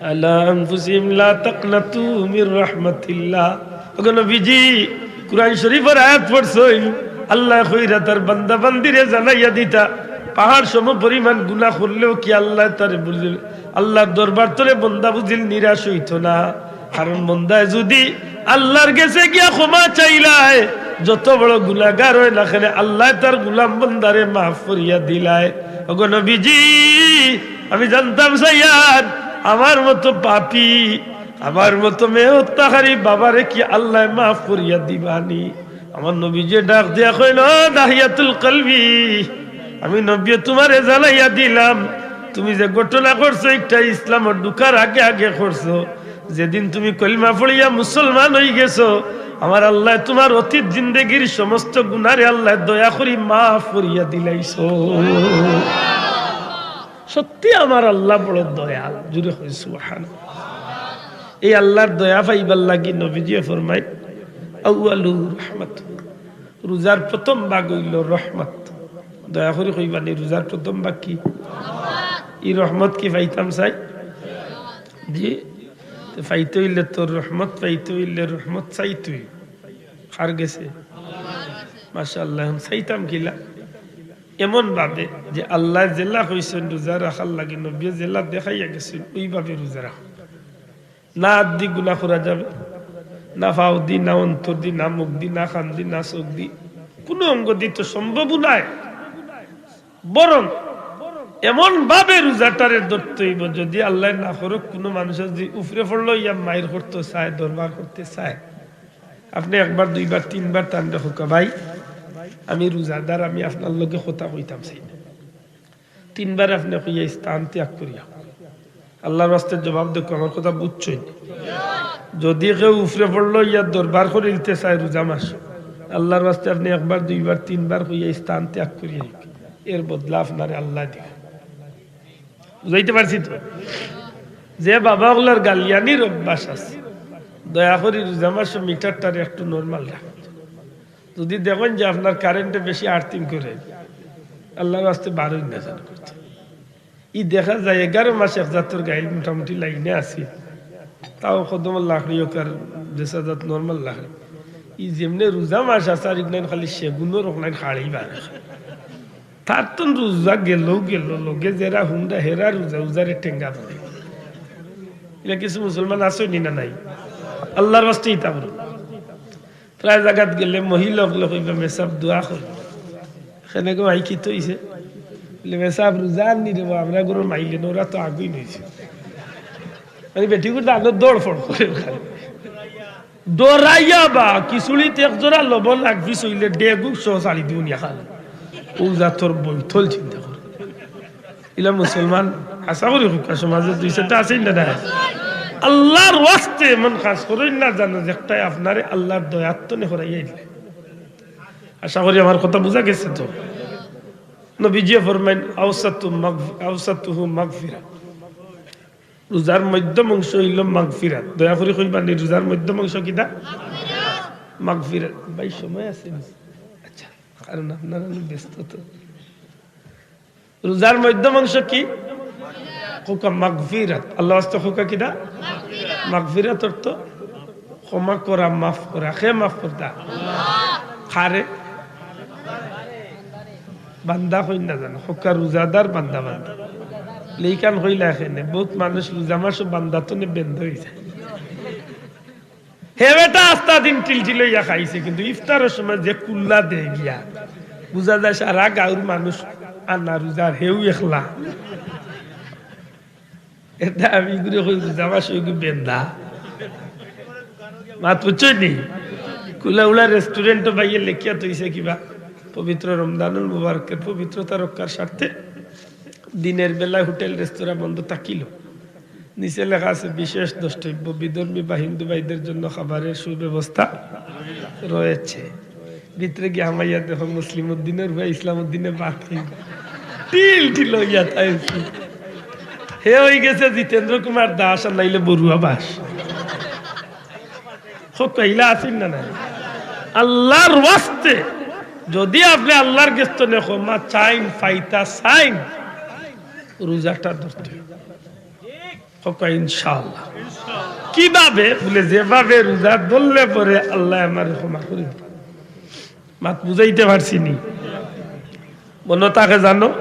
আলা আনফুসিহিম লা তাকনাতু মির রাহমাতিল্লাহ।" ওগো নবীজি, কোরআন শরীফর আয়াত পড়ছইন, আল্লায় কইরা তার বান্দা বান্দিরে জানাইয়া দিতা, পাহাড় সম পরিমাণ গুনাহ করলেও কি আল্লায় তারে বুঝিল, আল্লাহর দরবার তলে বন্দা বুঝিল নিরাশ অইতো না। কারণ বন্দায় যুদি আল্লাহর গেছে গিয়া ক্ষমা চাইলায়, যত বড় গুনাগার অয় না কেনে, আল্লায় তার গুলাম বন্দারে মাফ করিয়া দিলায়। ওগো নবীজি, আমি জানতাম চাইয়ার, আমার মতো পাপী, আমার মতো মেয়ে হত্যাকারী বাবারে কি আল্লায় মাফ করিয়া দিবানি? আমার নবীজি ডাক দিয়া কইন, "ও দাহিয়াতুল কলবি, আমি নবীয়ে তুমারে জানাইয়া দিলাম, তুমি যে ঘটনা করছো, একটা ইসলামো ঢুকার আগে আগে করছো। যেদিন তুমি কলমা পড়িয়া মুসলমান অইগেছো, আমার আল্লায় তুমার অতীত জিন্দেগির সমস্ত গুনারে আল্লায় দয়া করি মাফ করিয়া দিলাইছো।" সত্যি আমার আল্লাহ বড় দয়াল। জুরে কই সুবহানাল্লাহ। এই আল্লাহর দয়া পাইবার লাগি নবীজিয়ে ফরমাইন, "আউয়ালু রহমত।" রোজার প্রথম ভাগ অইলো রহমত। দয়া করি কইবানি, রোজার প্রথম ভাগ কি? ই রহমত কি পাইতাম চাই? জি, তে পাইতে অইলে তো রহমত, পাইতে অইলে রহমত চাইতে অইবো। কার গেছে? মাশাআল্লাহ। এখন চাইতাম কিলা? এমন ভাবে যে আল্লায় যেলা কইছইন রোজা রাখার লাগি, নবীয়ে যেলা দেখাইয়া গেছইন, ওইভাবে রোজা রাখো। না আত দি গুনা করা যাবে, না পাও দি, না অন্তর দি, না মুখ দি, না কান দি, না চোখ দি, কুনু অঙ্গ দি তো সম্ভবও নায়। বরং এমন ভাবে রোজাটারে ধরতে অইবো, যদি আল্লায় না করউক কুনু মানুষে যদি উপরে পড়লো ইয়া মাইর করতে চায়, দরবার করতে চায়, আপনে একবার, দুইবার, তিনবার তানরে কউক্কা, "ভাই, আমি রোজাদার, আমি আপনার লগে কথা কইতাম চাই না।" তিনবার আপনে কইয়া স্থান ত্যাগ করিয়া আল্লাহর ওয়াস্তে জবাব দেউক্কা, "আমার কথা বুঝছইন?" যদি কেউ উপরে পড়লো ইয়া দরবার করিলিতে চায় রোজা মাস, আল্লাহর ওয়াস্তে আপনে একবার, দুইবার, তিনবার কইয়া স্থান ত্যাগ করিয়া এর বদলা আপনারে আল্লায় দিবা। বুঝাইতে পারছি তো? যে বাবা অকলর গালিয়ানির অভ্যাস আছে, দয়া করি রোজা মাসো মিটারটারে একটু normal রাখইন। যদি দেখইন যে আপনার কারেন্টে বেশি আর্থিং করে, আল্লাহর ওয়াস্তে বারইন না যেন করতে। ই দেখা যায় এগারো মাস এক জাতর গাইল মোটামুটি লাইনে আছে, তাও কদমর লাকড়ি অউক আর দেশাজাত normal লাকড়ি। ই যেমনে রোজা মাস আছে আর ইগনাইন খালি সেগুনর অকলাইন খাড়ি বার। তার তো রোজা গেল গেল, লগে যেরা হুনরা হেরা রোজা উজারে টেঙ্গা বলে। ইলা কিছু মুসলমান আছে নি না নাই? আল্লাহর ওয়াস্তে ইতা বলো। প্রায় জাগাত গেলে মহিলা অকলে কইবা, "মেসাব দোয়া করি।" এখানে গো মাই কিতা অইছে? বলে, "মেসাব রোজা আননি রে বা, আমরা গরুর মাইলে না, ওরা তো আগুই নইছে।" মানে বেটি গুলো আলো দৌড় ফড় করে খালি। ডরাইয়া বা খিচুড়িত এক জোড়া লবণ লাগবি সইলে ডেগুক সহ ছাড়ি দিউন ইয়া খালি। ও জাতর বৈঠল চিন্তা করে। ইলা মুসলমান আশা করি হুকা সমাজে দুই চারটা আছে না, না? আল্লাহর ওয়াস্তে এমন কাজ করইন না জানো যে একটাই আপনারে আল্লাহর দয়াত্তনে হরাইয়া দিলে। আশা করি আমার কথা বুঝা গেছে তো। নবীজি ফরমাইন, "আওসাতু মাগফি-, আওসাতুহু মাগফিরা।" রোজার মধ্যম অংশ অইল মাগফিরাত। দয়া করি কইবা নি, রোজার মধ্যম অংশ কিতা? মাগফিরাত। ভাই, সময় আছে নি? আচ্ছা, কারণ আপনারা অনেক ব্যস্ত তো। রোজার মধ্যম অংশ কি? কউক্কা মাগফিরাত। আল্লাহর ওয়াস্তে কউক্কা কিতা? মাগফিরাত অর্থ ক্ষমা করা, মাফ করা। কে মাফ করতা? কারে? বান্দা কইন না জানো, কউক্কা রোজাদার বান্দা বান্দা। লেইকান কইলা এখানে, বউত মানুষ রোজা মাসো বান্দা তনে বেন্দা অই যায়। হে বেটা আস্তা দিন টিলটিল অইয়া খাইছে, কিন্তু ইফতারর সময় যে কুল্লা দে গিয়া, বুঝা যায় সারা গাউর মানুষ আনা রোজার, হেউ একলা। এটা আমি ঘুরে কই, রোজা মাস অইগু বেন্দা। মাত বুঝছইন নি? কুলা উলা রেস্টুরেন্টো ভাইয়ে লেখিয়া থইছে কিবা, "পবিত্র রমজানুল মুবারকের পবিত্রতা রক্ষার স্বার্থে দিনের বেলায় হোটেল রেস্তোরাঁ বন্ধ থাকিল।" নিচে লেখা আছে, "বিশেষ দ্রষ্টব্য, বিধর্মী বা হিন্দু ভাইদের জন্য খাবারের সুব্যবস্থা রয়েছে।" ভিতরে গিয়া হামাইয়া দেখো, মুসলিম উদ্দিনর ভাই ইসলাম উদ্দিনে ভাত খাই। টিলটিল অইয়া তাই। হে অই গেছে জিতেন্দ্র কুমার দাস, আর নাইলে বড়ুয়া বাস। কউক্কা ইলা আছইন না না? আল্লাহর ওয়াস্তে, যদি আপনে আল্লাহর গেছ তনে ক্ষমা চাইন, পাইতা চাইন, রোজাটা ধরতে অইবো। কউক্কা ইনশাআল্লাহ। কিভাবে? বলে, "যেভাবে রোজা ধরলে পরে আল্লায় আমারে ক্ষমা করি দিবা।" মাত বুঝাইতে পারছি নি? মনো থাকে জানো,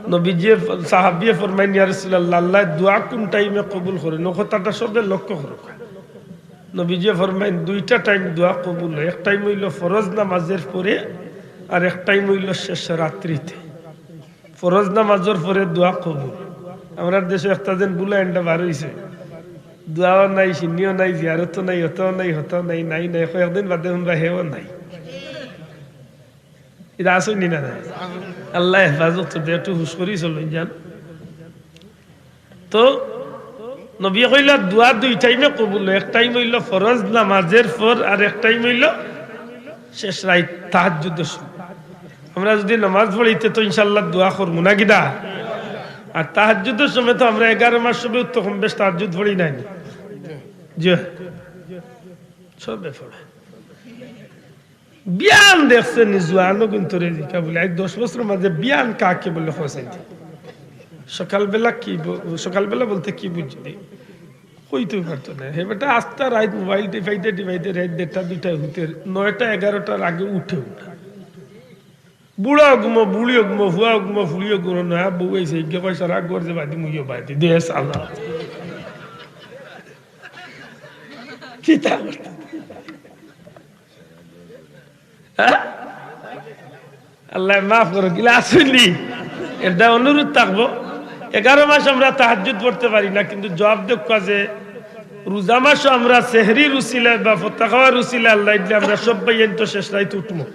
নবীজিয়ে, সাহাবিয়ে ফরমাইন, "ইয়া রাসূলুল্লাহ, আল্লায় দোয়া কুন টাইমে কবুল করইন?" অউ কথাটা সবে লক্ষ্য করো। নবীজিয়ে ফরমাইন, "দুইটা টাইম দোয়া কবুল অয়, এক টাইম অইল ফরজ নামাজের পরে, আর এক টাইম অইল শেষ রাত্রিতে।" ফরজ নামাজর পরে দোয়া কবুল। আমরার দেশো একটা যেন বুলা এন্ডা বার অইছে, দোয়াও নাই, শিন্নিও নাই, জিয়ারতও নাই, অতাও নাই, হতাও নাই, নাই নাই, কয়েকদিন বাদে হুনবা হেও নাই। ইতা আছইন নি না নাই? আল্লায় হেফাজত করতা, একটু হুশ করি চলইন যান। তো নবীয়ে কইলা, দোয়া দুই টাইমে কবুল অয়, এক টাইম অইল ফরজ নামাজের পর, আর এক টাইম অইল শেষ রাইত তাহাজ্জুদর সময়। আমরা যদি নামাজ পড়ি তে তো ইনশাআল্লাহ দোয়া করমু না কিতা? আর তাহাজ্জুদর সময় তো আমরা এগারো মাস সবে তো কম বেশ তাহাজ্জুদ পড়ি নায় নি? জি, সবে পড়ে। বিয়ান দেখছইন নি, জোয়ানও কিন্তু রে জিকা বলে, "আইজ দশ বছরর মাঝে বিয়ান কাকে বলে?" কইছইন নি। সকালবেলা কি ব-, সকালবেলা বলতে কি বুঝলি? কইতেউ পারতো না। হে বেটা আস্তা রাইত মোবাইল টিপাইতে টিপাইতে রাইত দেড়টা দুইটায় হুতে, নয়টা এগারোটার আগে উঠেউ না। বুড়া ঘুমো, বুড়ি ঘুমো, ফুয়া ঘুমো, ফুড়ি ঘুমো, নয়া বউ আইছে, ইগে কয় সারা ঘর যে বাদি মুইও বাদি, দে সালা। কিতা করতা? হ্যাঁ? আল্লায় মাফ করো, কিলা আসইন নি? এটা অনুরোধ থাকবো। এগারো মাস আমরা তাহাজ্জুদ পড়তে পারি না, কিন্তু জবাব দেউক্কা যে রোজা মাসো আমরা সেহরির উসিলায় বা ফত্তা খাওয়ার উসিলায় আল্লায় দিলে আমরা সব ভাইয়াইন তো শেষ রাইত উঠমু।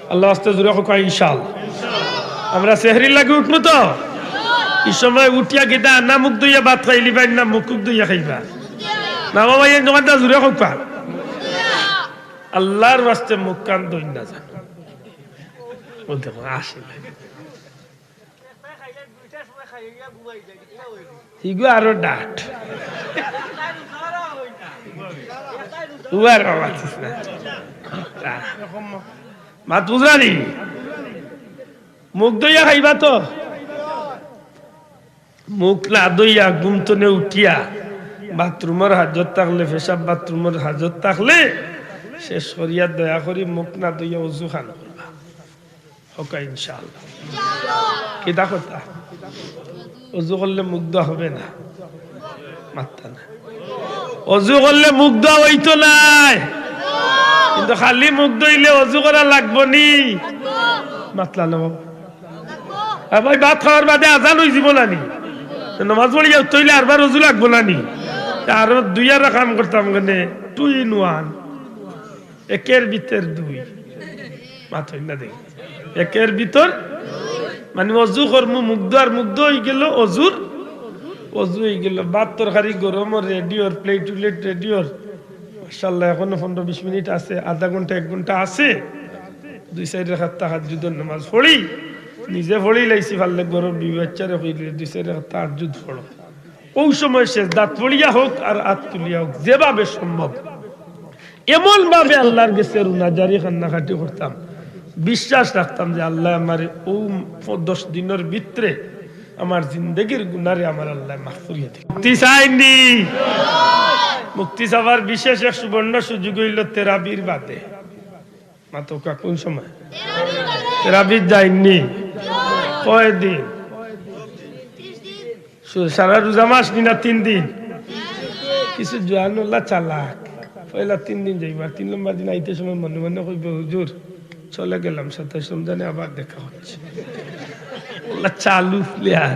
আল্লাহর ওয়াস্তে জোরে কউক্কা ইনশাআল্লাহ। আমরা সেহরির লাগি উঠমু তো? ই সময় উঠিয়া কিতা না মুখ ধইয়া ভাত খাইলিবা, না মুখ ধইয়া খাইবা? না বাবা, এই দোকানটা জোরে কউক্কা। আল্লাহর ওয়াস্তে মুখ কান ধইন না যান। ও দেখো, আসে। ইগু আরো ডাট। উয়ার বাবা চিস না। মাত বুঝরানি? মুখ ধইয়া খাইবা তো? মুখ না ধইয়া ঘুম তনে উঠিয়া বাথরুমর হাজত থাকলে, পেশাব বাথরুমর হাজত থাকলে, শেষ করিয়া দয়া করি মুখ না ধইয়া অজু খান করবা। হকা ইনশাআল্লাহ। কিতা কথা? অজু করলে মুখ ধোয়া হবে না? মাততা না। অজু করলে মুখ ধোয়া অইতো নায়, কিন্তু খালি মুখ ধইলে অজু করা লাগবো নি? মাতলা না বাবা। আর ভাই, ভাত খাওয়ার বাদে আজান অইযিবো না নি? তো নমাজ পড়িয়া উঠতে অইলে আরবার অজু লাগবো না নি? তে আরো দুই আর কাম করতাম কেনে, two in one। একের ভিতর দুই। মাতইন না দেখি। একের ভিতর, মানে, অজু করমু, মুখ ধোয়ার, মুখ ধোয়া অইগেলো, অজুর, অজু অইগেলো। ভাত তরকারি গরম, রেডি অর, প্লেট উলেট রেডি অর। মাশাআল্লাহ, এখনো পনেরো বিশ মিনিট আছে, আধা ঘন্টা, এক ঘন্টা আছে। দুই চাইর রাকাত তাহাজ্জুদর নামাজ পড়ি, নিজে পড়ি লাইছি, পারলে ঘরর বিবি বাচ্চারে কইলে দুই চাইর রাকাত তাহাজ্জুদ পড়ো। অউ সময় সেজদাত পড়িয়া হউক আর আত তুলিয়া হউক, যেভাবে সম্ভব, এমন ভাবে আল্লার গেছে রুনাজারি কান্নাকাটি করতাম, বিশ্বাস রাখতাম যে আল্লায় আমারে অউ ফ-, দশ দিনর ভিতরে আমার জিন্দেগির গুনারে আমার আল্লায় মাফ করিয়া দিবা। মুক্তি চাইন নি? মুক্তি চাওয়ার বিশেষ এক সুবর্ণ সুযোগ অইলো তেরাবির বাদে। মাতউক্কা কুন সময়? তেরাবিত যাইন নি? কয়দিন? সু-, সারা রোজা মাস নি না তিন দিন? কিছু জোয়ান অলা চালাক, পয়লা তিন দিন যাইবা, আর তিন নম্বর দিন আইতে সময় মনে মনে কইবো, "হুজুর, চলে গেলাম, সাতাইশ রমজানে আবার দেখা হচ্ছে।" অলা চালু player।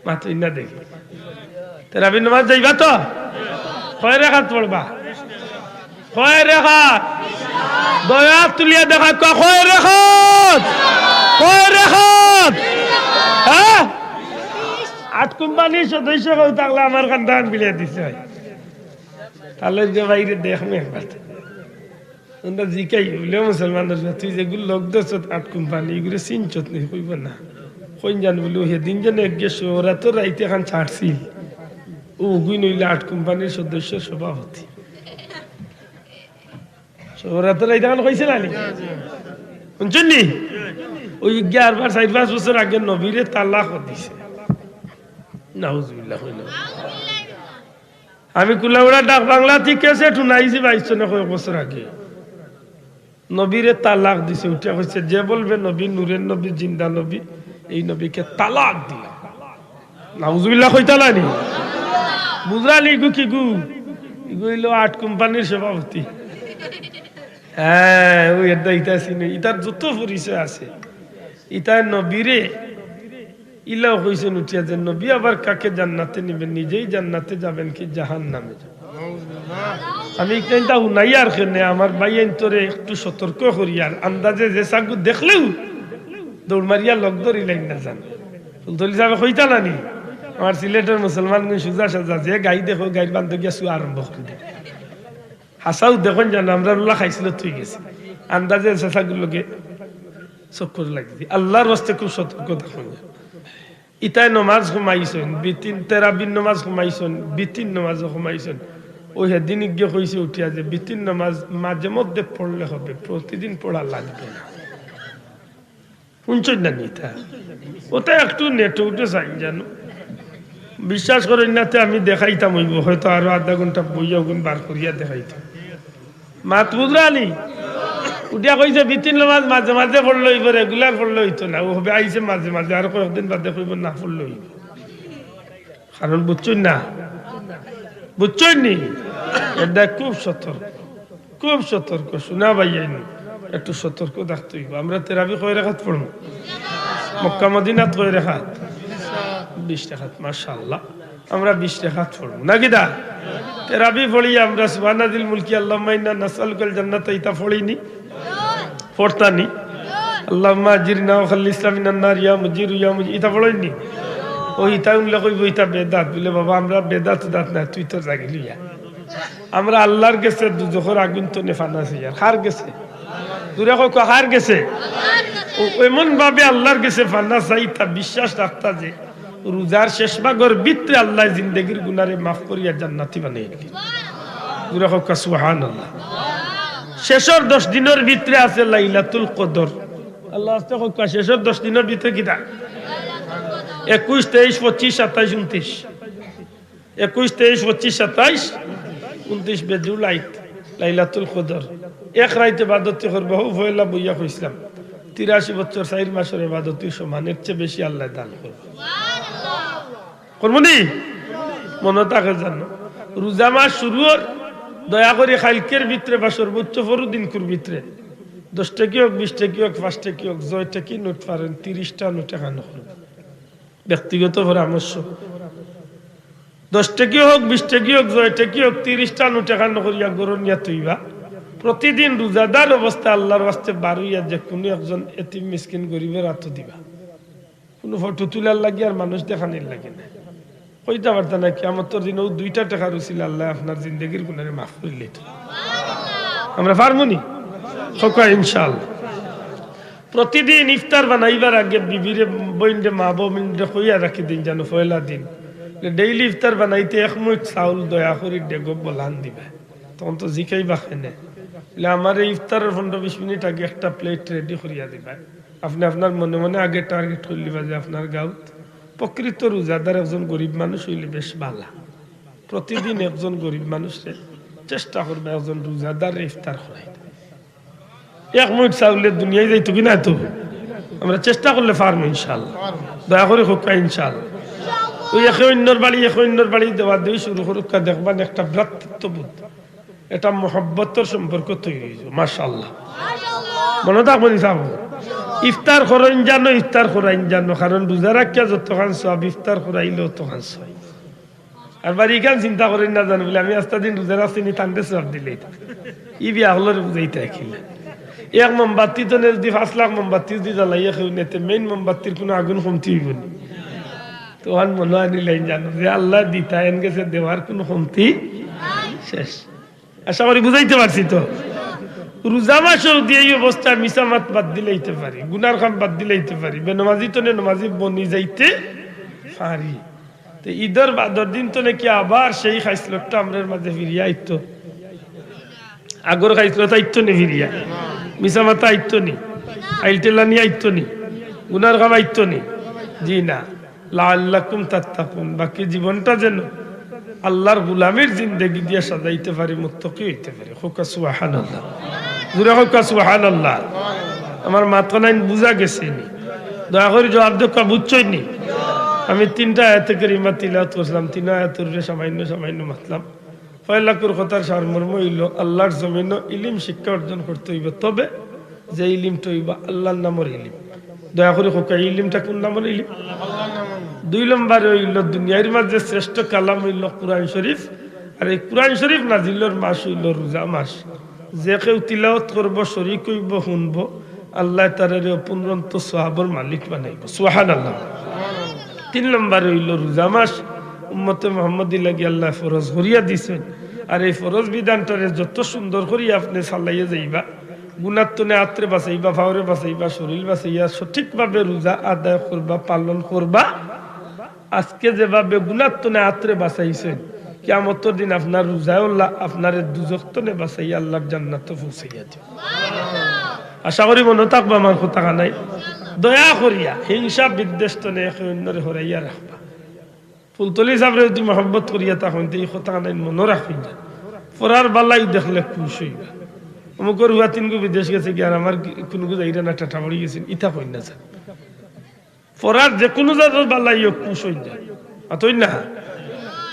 মাতইন না দেখি। তেরাবির নামাজ যাইবা তো? কয় রাকাত পড়বা? কয় রাকাত? দুই আত তুলিয়া দেখাউক্কা, কয় রাকাত? কয় রাকাত? হ্যাঁ? আট কোম্পানির সদস্য কেউ থাকলে আমার কান্দাখান বিলিয়া দিছে অয়। তাইলে যে বাইরে দেখমু একবার। আমরা জিকাই, বুলে, "মুসলমানর পুয়া, তুই যেগুর লগ ধরছত আট কোম্পানি, ইগুরে চিনছত নি?" কইবো, "না।" কইন জান, বুলে, "অউ হেদিন যেন একগে শবে বরাতর রাইত একখান ছাড়ছিল, অউ অগুইন অইলা আট কোম্পানির সদস্য সভাপতি।" শবে বরাতর রাইত একখান কইছে না নি? হুনছইন নি? অউ ইগিয়ে আরবার চাইর পাঁচ বছর আগে নবীরে তালাক দিছে। নাউজুবিল্লাহ, কইন না। আমি কুলাউড়া ডাক বাংলা থাকি ক্যাসেট হুনাইছি বাইশ সনে কয়েক বছর আগে। নবীরে তালাক দিছে, উঠিয়া কইছে, "যে বলবে নবী নূরের নবী, জিন্দা নবী, এই নবীকে তালাক দিলাম।" নাউজুবিল্লাহ কইতা না নি? বুঝরা নি ইগু কিগু? ইগু অইলো আট কোম্পানির সভাপতি। হ্যাঁ, অউ এরদা ইতা চিনে, ইতার যত পরিচয় আছে, ইতায় নবীরে ইলাও কইছইন উঠিয়া যে নবী আবার কাকে জান্নাতে নিবেন, নিজেই জান্নাতে যাবেন কি জাহান্নামে যাবেন। আমি ইখানটা হুনাইয়ার কেনে, আমার ভাইয়াইন্তরে একটু সতর্ক করিয়ার, আন্দাজে যে ছাগু দেখলেউ দৌড় মারিয়া লগ ধরিলাইন না জান। ফুলতলি সাবে কইতা না নি, আমার সিলেটর মুসলমানগুইন সুজা সাজা, যে গাই দেখো গাইর বান্দো গিয়া শুয়া আরম্ভ করি দেয়। হাছাউ দেখইন জান, আমরার অলা খাইছলত অইগেছে। আন্দাজে যে ছাগুর লগে চক্কর লাগি যায়। আল্লার ওয়াস্তে খুব সতর্ক থাকইন জান। ইতায় নমাজ কমাইছইন, বিতিন তেরাবির নমাজ কমাইছইন, বিতিন নমাজও কমাইছইন। অউ হেদিন ইগিয়ে কইছে উঠিয়া যে বিতিন নমাজ মাঝে মধ্যে পড়লে হবে, প্রতিদিন পড়া লাগবে না। হুনছইন না নি ইতা? অটা একটু নেটে উঠে চাইন জানো। বিশ্বাস করইন না তে আমি দেখাইতাম অইবো, হয়তো আরো আধা ঘন্টা বইয়া অগুন বার করিয়া দেখাইতাম। মাত বুঝরা নি? উঠিয়া কইছে, "বিতিন নমাজ মাঝে মাঝে পড়লে অইবো, regular পড়লে অইতো না, অউ হবে আইছে মাঝে মাঝে, আর কয়েকদিন বাদে কইবো না পড়লে অইবো।" কারণ বুঝছইন না, বুঝছইন নি? এরদা খুব সতর্ক, খুব সতর্ক। হুনা ভাইয়াইন, একটু সতর্ক থাকতে অইবো। আমরা তেরাবি কয় রাকাত পড়মু? মক্কা মদিনাত কয় রাকাত? বিশ রাকাত, মাশাআল্লাহ। আমরা বিশ রাকাত পড়মু। না কিতা? তেরাবি পড়ি আমরা সুবহানাজিল মুলকি আল্লাহুম্মা ইন্না নাসআলুকাল জান্নাতা, ইতা পড়ি নি? পড়তা নি? আল্লাহুম্মা আজিরনা ওয়া খাল্লিসনা মিনান নার ইয়া মুজিরু ইয়া মুজির, ইতা পড়ইন নি? অউ ইতা হুনলে কইবো ইতা বেদাত। বুলে, "বাবা, আমরা বেদাত উদাত না, তুই তোর জাগি লইয়া।" আমরা আল্লার গেছে দুজখর আগুন তনে ফানা চাইয়ার। কার গেছে? জুরে কউক্কা, কার গেছে? ও এমন ভাবে আল্লাহর গেছে পানা চাইতা, বিশ্বাস রাখতা যে রোজার শেষ ভাগর ভিতরে আল্লায় জিন্দেগির গুনারে মাফ করিয়া জান্নাতি বানাইলিবা। জোরে কউক্কা সুবহানাল্লাহ। শেষর দশ দিনর ভিতরে আছে লাইলাতুল কদর। আল্লাহ আস্তে কউক্কা, শেষর দশ দিনর ভিতরে কিতা? একুশ, তেইশ, পঁচিশ, সাতাইশ, ঊনত্রিশ। একুশ, তেইশ, পঁচিশ, সাতাইশ, ঊনত্রিশ বেজু রাইত, লাইলাতুল কদর। এক রাইত ইবাদতি করবা, হউ পয়লা বইয়া কইছলাম, তিরাশি বছর চাইর মাসর ইবাদতির সমান, এর চেয়ে বেশি আল্লায় দান করবা। করমু নি? মনো থাকে জানো, রোজা মাস শুরু অর, দয়া করি কাইলকের ভিতরে বা সর্বোচ্চ পরু দিনকুর ভিতরে দশ টেকি অউক, বিশ টেকি অউক, পাঁচ টেকি অউক, যয় টেকি নোট পারইন, তিরিশটা নোট একখান করবা। ব্যক্তিগত পরামর্শ। দশ টেকি অউক, বিশ টেকি অউক, যয় টেকি অউক, তিরিশটা নোট একখান করিয়া ঘরো নিয়া থইবা। প্রতিদিন রোজাদার অবস্থায় আল্লাহর ওয়াস্তে বারইয়া যেকুনু একজন এতিম মিসকিন গরিবর আতো দিবা। কুনু ফটো তুলার লাগি আর মানুষ দেখানির লাগি না। কইতা পারতা না, কিয়ামতর দিন অউ দুইটা টেকার উছিলায় আল্লায় আপনার জিন্দেগির গুনারে মাফ করিলিতা। আমরা পারমু নি? কউক্কা ইনশাআল্লাহ। প্রতিদিন ইফতার বানাইবার আগে বিবিরে, বইনরে, মা বইনরে কইয়া রাখি দিন জানো, পয়লা দিন, যে ডেইলি ইফতার বানাইতে এক মুইট চাউল দয়া করি ডেগো বলান দিবা। তখন তো জিকাইবা কেনে, বলে, "আমারে ইফতারর পনরো বিশ মিনিট আগে একটা প্লেট রেডি করিয়া দিবা।" আপনে আপনার মনে মনে আগে টার্গেট করিলিবা যে আপনার গাউত প্রকৃত রোজাদার একজন গরিব মানুষ অইলে বেশ ভালা। প্রতিদিন একজন গরিব মানুষরে চেষ্টা করবা একজন রোজাদাররে ইফতার করাইতা। এক মুইট চাউলে দুনিয়াই যাইতো কি না তো? আমরা চেষ্টা করলে পারমু ইনশাআল্লাহ। দয়া করি কউক্কা ইনশাআল্লাহ। অউ একে অইন্যর বাড়ি, একে অইন্যর বাড়ি দেওয়া দেওয়ি শুরু করউক্কা, দেখবা একটা ভ্রাতৃত্ববোধ, একটা মহব্বতর সম্পর্ক তৈরি অইযিবো। মাশাআল্লাহ। মনো থাকবো নি সাব? ইফতার করইন জানো, ইফতার করাইন জানো, কারণ রোজা রাখিয়া যতখান সওয়াব, ইফতার করাইলেও অতখান সওয়াব। আর বাড়ি ইখান চিন্তা করইন না জানো, বলে, "আমি আস্তা দিন রোজা রাখছি নি, তানরে সওয়াব দিলে।" ই বিয়া অকলরে বুঝাইতা কিলা? এক মোমবাতি তনে যদি পাঁচ লাখ মোমবাতি যদি জ্বালাইয়া কেউ নেয়, তে মেইন মোমবাতির কুনু আগুন কমতি অইবো নি? তো অখান মনো আনিলাইন জানো যে আল্লায় দিতা, এন গেছে দেওয়ার কুনু কমতি শেষ। আশা করি বুঝাইতে পারছি তো। রোজা মাসও দিয়া ই অবস্থায় মিছা মাত বাদ দিলাইতে পারি, গুনার কাম বাদ দিলাইতে পারি, বেনমাজি তনে নমাজি বনি যাইতে পারি। তে ইদর বাদর দিন তনে কি আবার সেই খাইছলতটা আমরার মাঝে ফিরিয়া আইতো? আগর খাইছলত আইতো নি ফিরিয়া? মিছা মাতা আইতো নি? আইলটেলানি আইতো নি? গুনার কাম আইতো নি? জি না। লাআল্লাকুম তাত্তাকুন, বাকি জীবনটা যেন আল্লাহর গোলামির জিন্দেগি দিয়া সাজাইতে পারি, মুত্তাকি অইতে পারি। কউক্কা সুবহানাল্লাহ। জোরে কউক্কা সুবহানাল্লাহ। আমার মাত খানাইন বুঝা গেছে নি? দয়া করি জবাব দেউক্কা, বুঝছইন নি? আমি তিনটা আয়াতে কারিমা তিলাওয়াত করছিলাম, তিন আয়াতর উপরে সামান্য সামান্য মাতলাম। পয়লাকুর কথার সারমর্ম অইলো, আল্লাহর জমিনো ইলিম শিক্ষা অর্জন করতে অইবো, তবে যে ইলিমটা অইবো আল্লাহর নামর ইলিম। দয়া করি কউক্কা, ই ইলিমটা কুন নামর ইলিম? দুই নম্বরে অইলো, দুনিয়ার মাঝে শ্রেষ্ঠ কালাম অইলো কুরআন শরীফ, আর এই কুরআন শরীফ নাজিলর মাস অইলো রোজা মাস। যে কেউ তিলাওয়াত করবো, শরিক অইবো, হুনবো, আল্লায় তারারে অফুরন্ত সওয়াবর মালিক বানাইবো। সুবহানাল্লাহ। তিন নম্বরে অইলো রোজা মাস উম্মতে মুহাম্মদীর লাগি আল্লায় ফরজ করিয়া দিছইন। আর এই ফরজ বিধানটারে যত সুন্দর করি আপনে চালাইয়া যাইবা, গুনার তনে আতরে বাঁচাইবা, ফাওরে বাঁচাইবা, শরীল বাঁচাইয়া সঠিকভাবে রোজা আদায় করবা, পালন করবা। আজকে যেভাবে গুনার তনে আতরে বাঁচাইছইন, কিয়ামতর দিন আপনার রোজায় আল্লায় আপনারে দুজখ তনে বাঁচাইয়া আল্লাহর জান্নাতো পৌঁছাইয়া দিবো। আশা করি মনো থাকবো আমার কথা খানাইন। দয়া করিয়া হিংসা বিদ্বেষ তনে একে অইন্যরে হরাইয়া রাখবা। ফুলতলি সাবরে যদি মহব্বত করিয়া থাকইন, তে ই কথা খানাইন মনো রাখইন যান। পরার বালাই দেখলে খুশ অইবা। অমুকর হুয়া তিনগু বিদেশ গেছে গিয়া, আর আমার কুনুগু যাইরা না, টাটা পড়ি গেছইন, ইতা কইন না যান। পরার যেকুনু জাতর বালাই অউক, খুশ অইন যান। মাতইন না?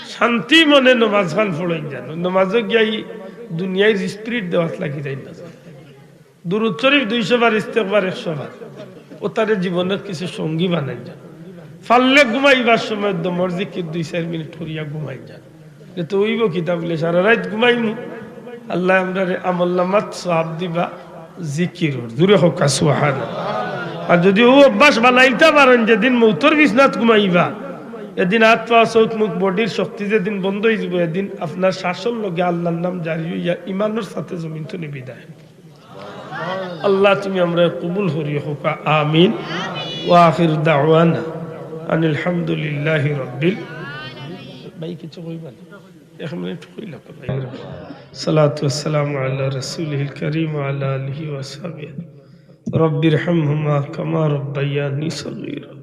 শান্তি মনে নমাজ খান পড়ইন যান। নমাজো গিয়া ই দুনিয়ার স্পিরিট দেওয়াত লাগি যাইন না যান। দুরুদ শরীফ দুইশো বার, ইস্তেগফার একশো বার। অতারে জীবনর কিছু সঙ্গী বানাইন যান। পারলে ঘুমাইবার সময় দমর জিকির দুই চাইর মিনিট করিয়া ঘুমাইন যান। তে অইবো কিতা বুলে, সারা রাইত ঘুমাইমু, আল্লায় আমরারে আমলনামাত সওয়াব দিবা জিকিরর। জোরে কউক্কা সুবহানাল্লাহ। আর যদি অউ অভ্যাস বানাইলতা পারইন, যেদিন মউতর বিছনাত ঘুমাইবা, এদিন আত পাও চউখ মুখ বডির শক্তি যেদিন বন্ধ অইযিবো, এদিন আপনার শ্বাসর লগে আল্লাহর নাম জারি অইয়া ইমানর সাথে জমিন তনে বিদায়। আল্লাহ, তুমি আমরারে কবুল করিও, কউক্কা আমিন। ওয়া আখিরু দাওয়ানা আনিল হামদুলিল্লাহি রাব্বিল। ভাই, কিছু কইবা? এক মিনিট কইলা তো ভাই। সালাতু ওয়াসসালামু আলা রাসূলিহিল কারীম ওয়া আলা আলিহি ওয়া সাহবিহি। রাব্বির হামহুমা কামা রাব্বায়ানি সগীরা।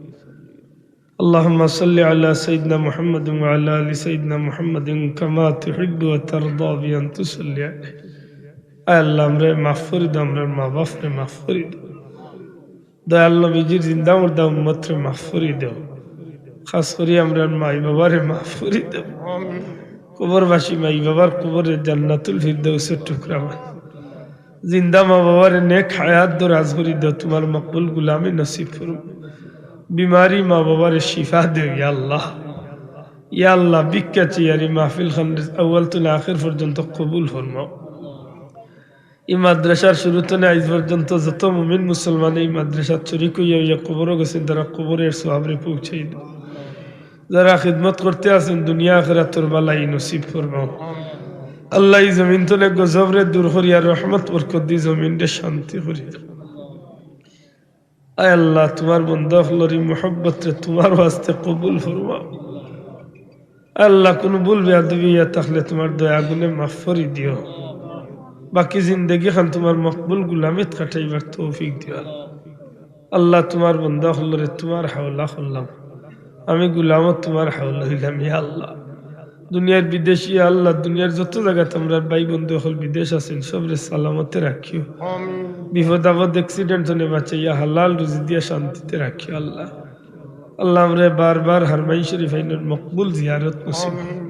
আল্লাহুম্মা সাল্লি আলা সাইয়্যিদিনা মুহাম্মাদিন ওয়া আলা আলি সাইয়্যিদিনা মুহাম্মাদিন কামা তুহিব্বু ওয়া তারদা বিআন তুসাল্লি আলাইহি। আয় আল্লাহ, আমরারে মাফ করি দেও, আমরার মা-বাপরে মাফ করি দেও। দয়াল নবীজির জিন্দা মুর্দা উম্মতরে মাফ করি দেও। খাস করি আমরার মাই-বাবারে মাফ করি দেও। কবরবাসী মাই-বাবার কবরে জান্নাতুল ফিরদাউসর টুকরা বানাও। জিন্দা মা-বাবারে নেক হায়াত দরাজ করি দেও, তুমার মকবুল গুলামি নসিব ফরমাও। বিমারি মা-বাবারে শিফা দেও, ইয়া আল্লাহ। ইয়া আল্লাহ, ভিক্ষা চাইয়ার ই মাহফিল খানরে আউয়াল তনে আখির পর্যন্ত কবুল ফরমাও। ই মাদ্রাসার শুরু তনে আইজ পর্যন্ত যত মুমিন মুসলমানে ই মাদ্রাসাত শরিক অইয়া অইয়া কবরো গেছইন, তারার কবরর সওয়াবরে পৌঁছাই দেও। যারা খিদমত করতে আছইন, দুনিয়া আখিরাতর ভালাই নসিব ফরমাও। আল্লাহ, ই জমিন তনে গজবরে দূর করিয়া রহমত বরকত দি জমিনরে শান্তি করি দেও। আয় আল্লাহ, তুমার বন্দা অকলর ই মহব্বতরে তুমার ওয়াস্তে কবুল ফরমাও। আল্লাহ, কুনু ভুল বেয়াদবি অইয়া থাকলে তুমার দয়া গুণে মাফ করি দিও। বাকি জিন্দেগি খান তুমার মকবুল গুলামিত কাটাইবার তৌফিক দিও। আল্লাহ, তুমার বন্দা অকলরে তুমার হাওলা করলাম, আমি গুলামও তুমার হাওলা অইলাম, ইয়া আল্লাহ। দুনিয়ার বিদেশি, ইয়া আল্লাহ, দুনিয়ার যত জাগাত আমরার ভাই বন্ধু অকল বিদেশ আছইন, সবরে সালামতে রাখিও। বিপদ আপদ, accident তনে বাঁচাইয়া হালাল রুজি দিয়া শান্তিতে রাখিও আল্লাহ। আল্লাহ, আমরারে বারবার হারমাইন শরিফ আইনর মকবুল জিয়ারত নসিব করো।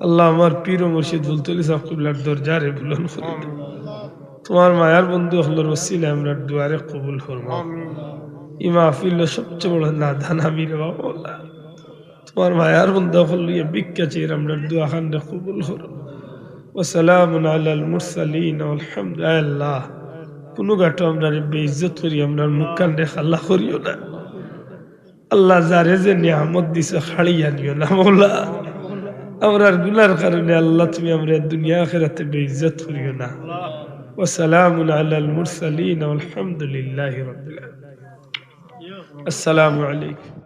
আল্লাহ, আমার পীর ও মুর্শিদ ফুলতলি ছাব কিবলার দরজারে বুলন্দ করি দেও। তুমার মায়ার বন্ধু অকলর ওসিলায় আমরার দোয়ারে কবুল ফরমাও। ই মাহফিলর সবচেয়ে বড় নাদান আমি রে বাবা আল্লাহ। তুমার মায়ার বন্দা অকল লইয়া ভিক্ষা চাইয়ার আমরার দোয়া খানরে কবুল করো। ওয়া সালামুন আলাল মুরসালিন ওয়াল হামদু-, আয় আল্লাহ, কুনু ঘাটো আমরারে বেইজ্জত করি আমরার মুখ খানরে কালা করিও না। আল্লাহ, যারে যে নিয়ামত দিছো, কাড়িয়া নিও না, মওলা। আমরার গুনার কারণে, আল্লাহ, তুমি আমরারে দুনিয়া আখিরাতে বেইজ্জত করিও না। ওয়া সালামুন আলাল মুরসালিন ওয়াল হামদুলিল্লাহি রাব্বিল আলামিন। আসসালামু আলাইকুম।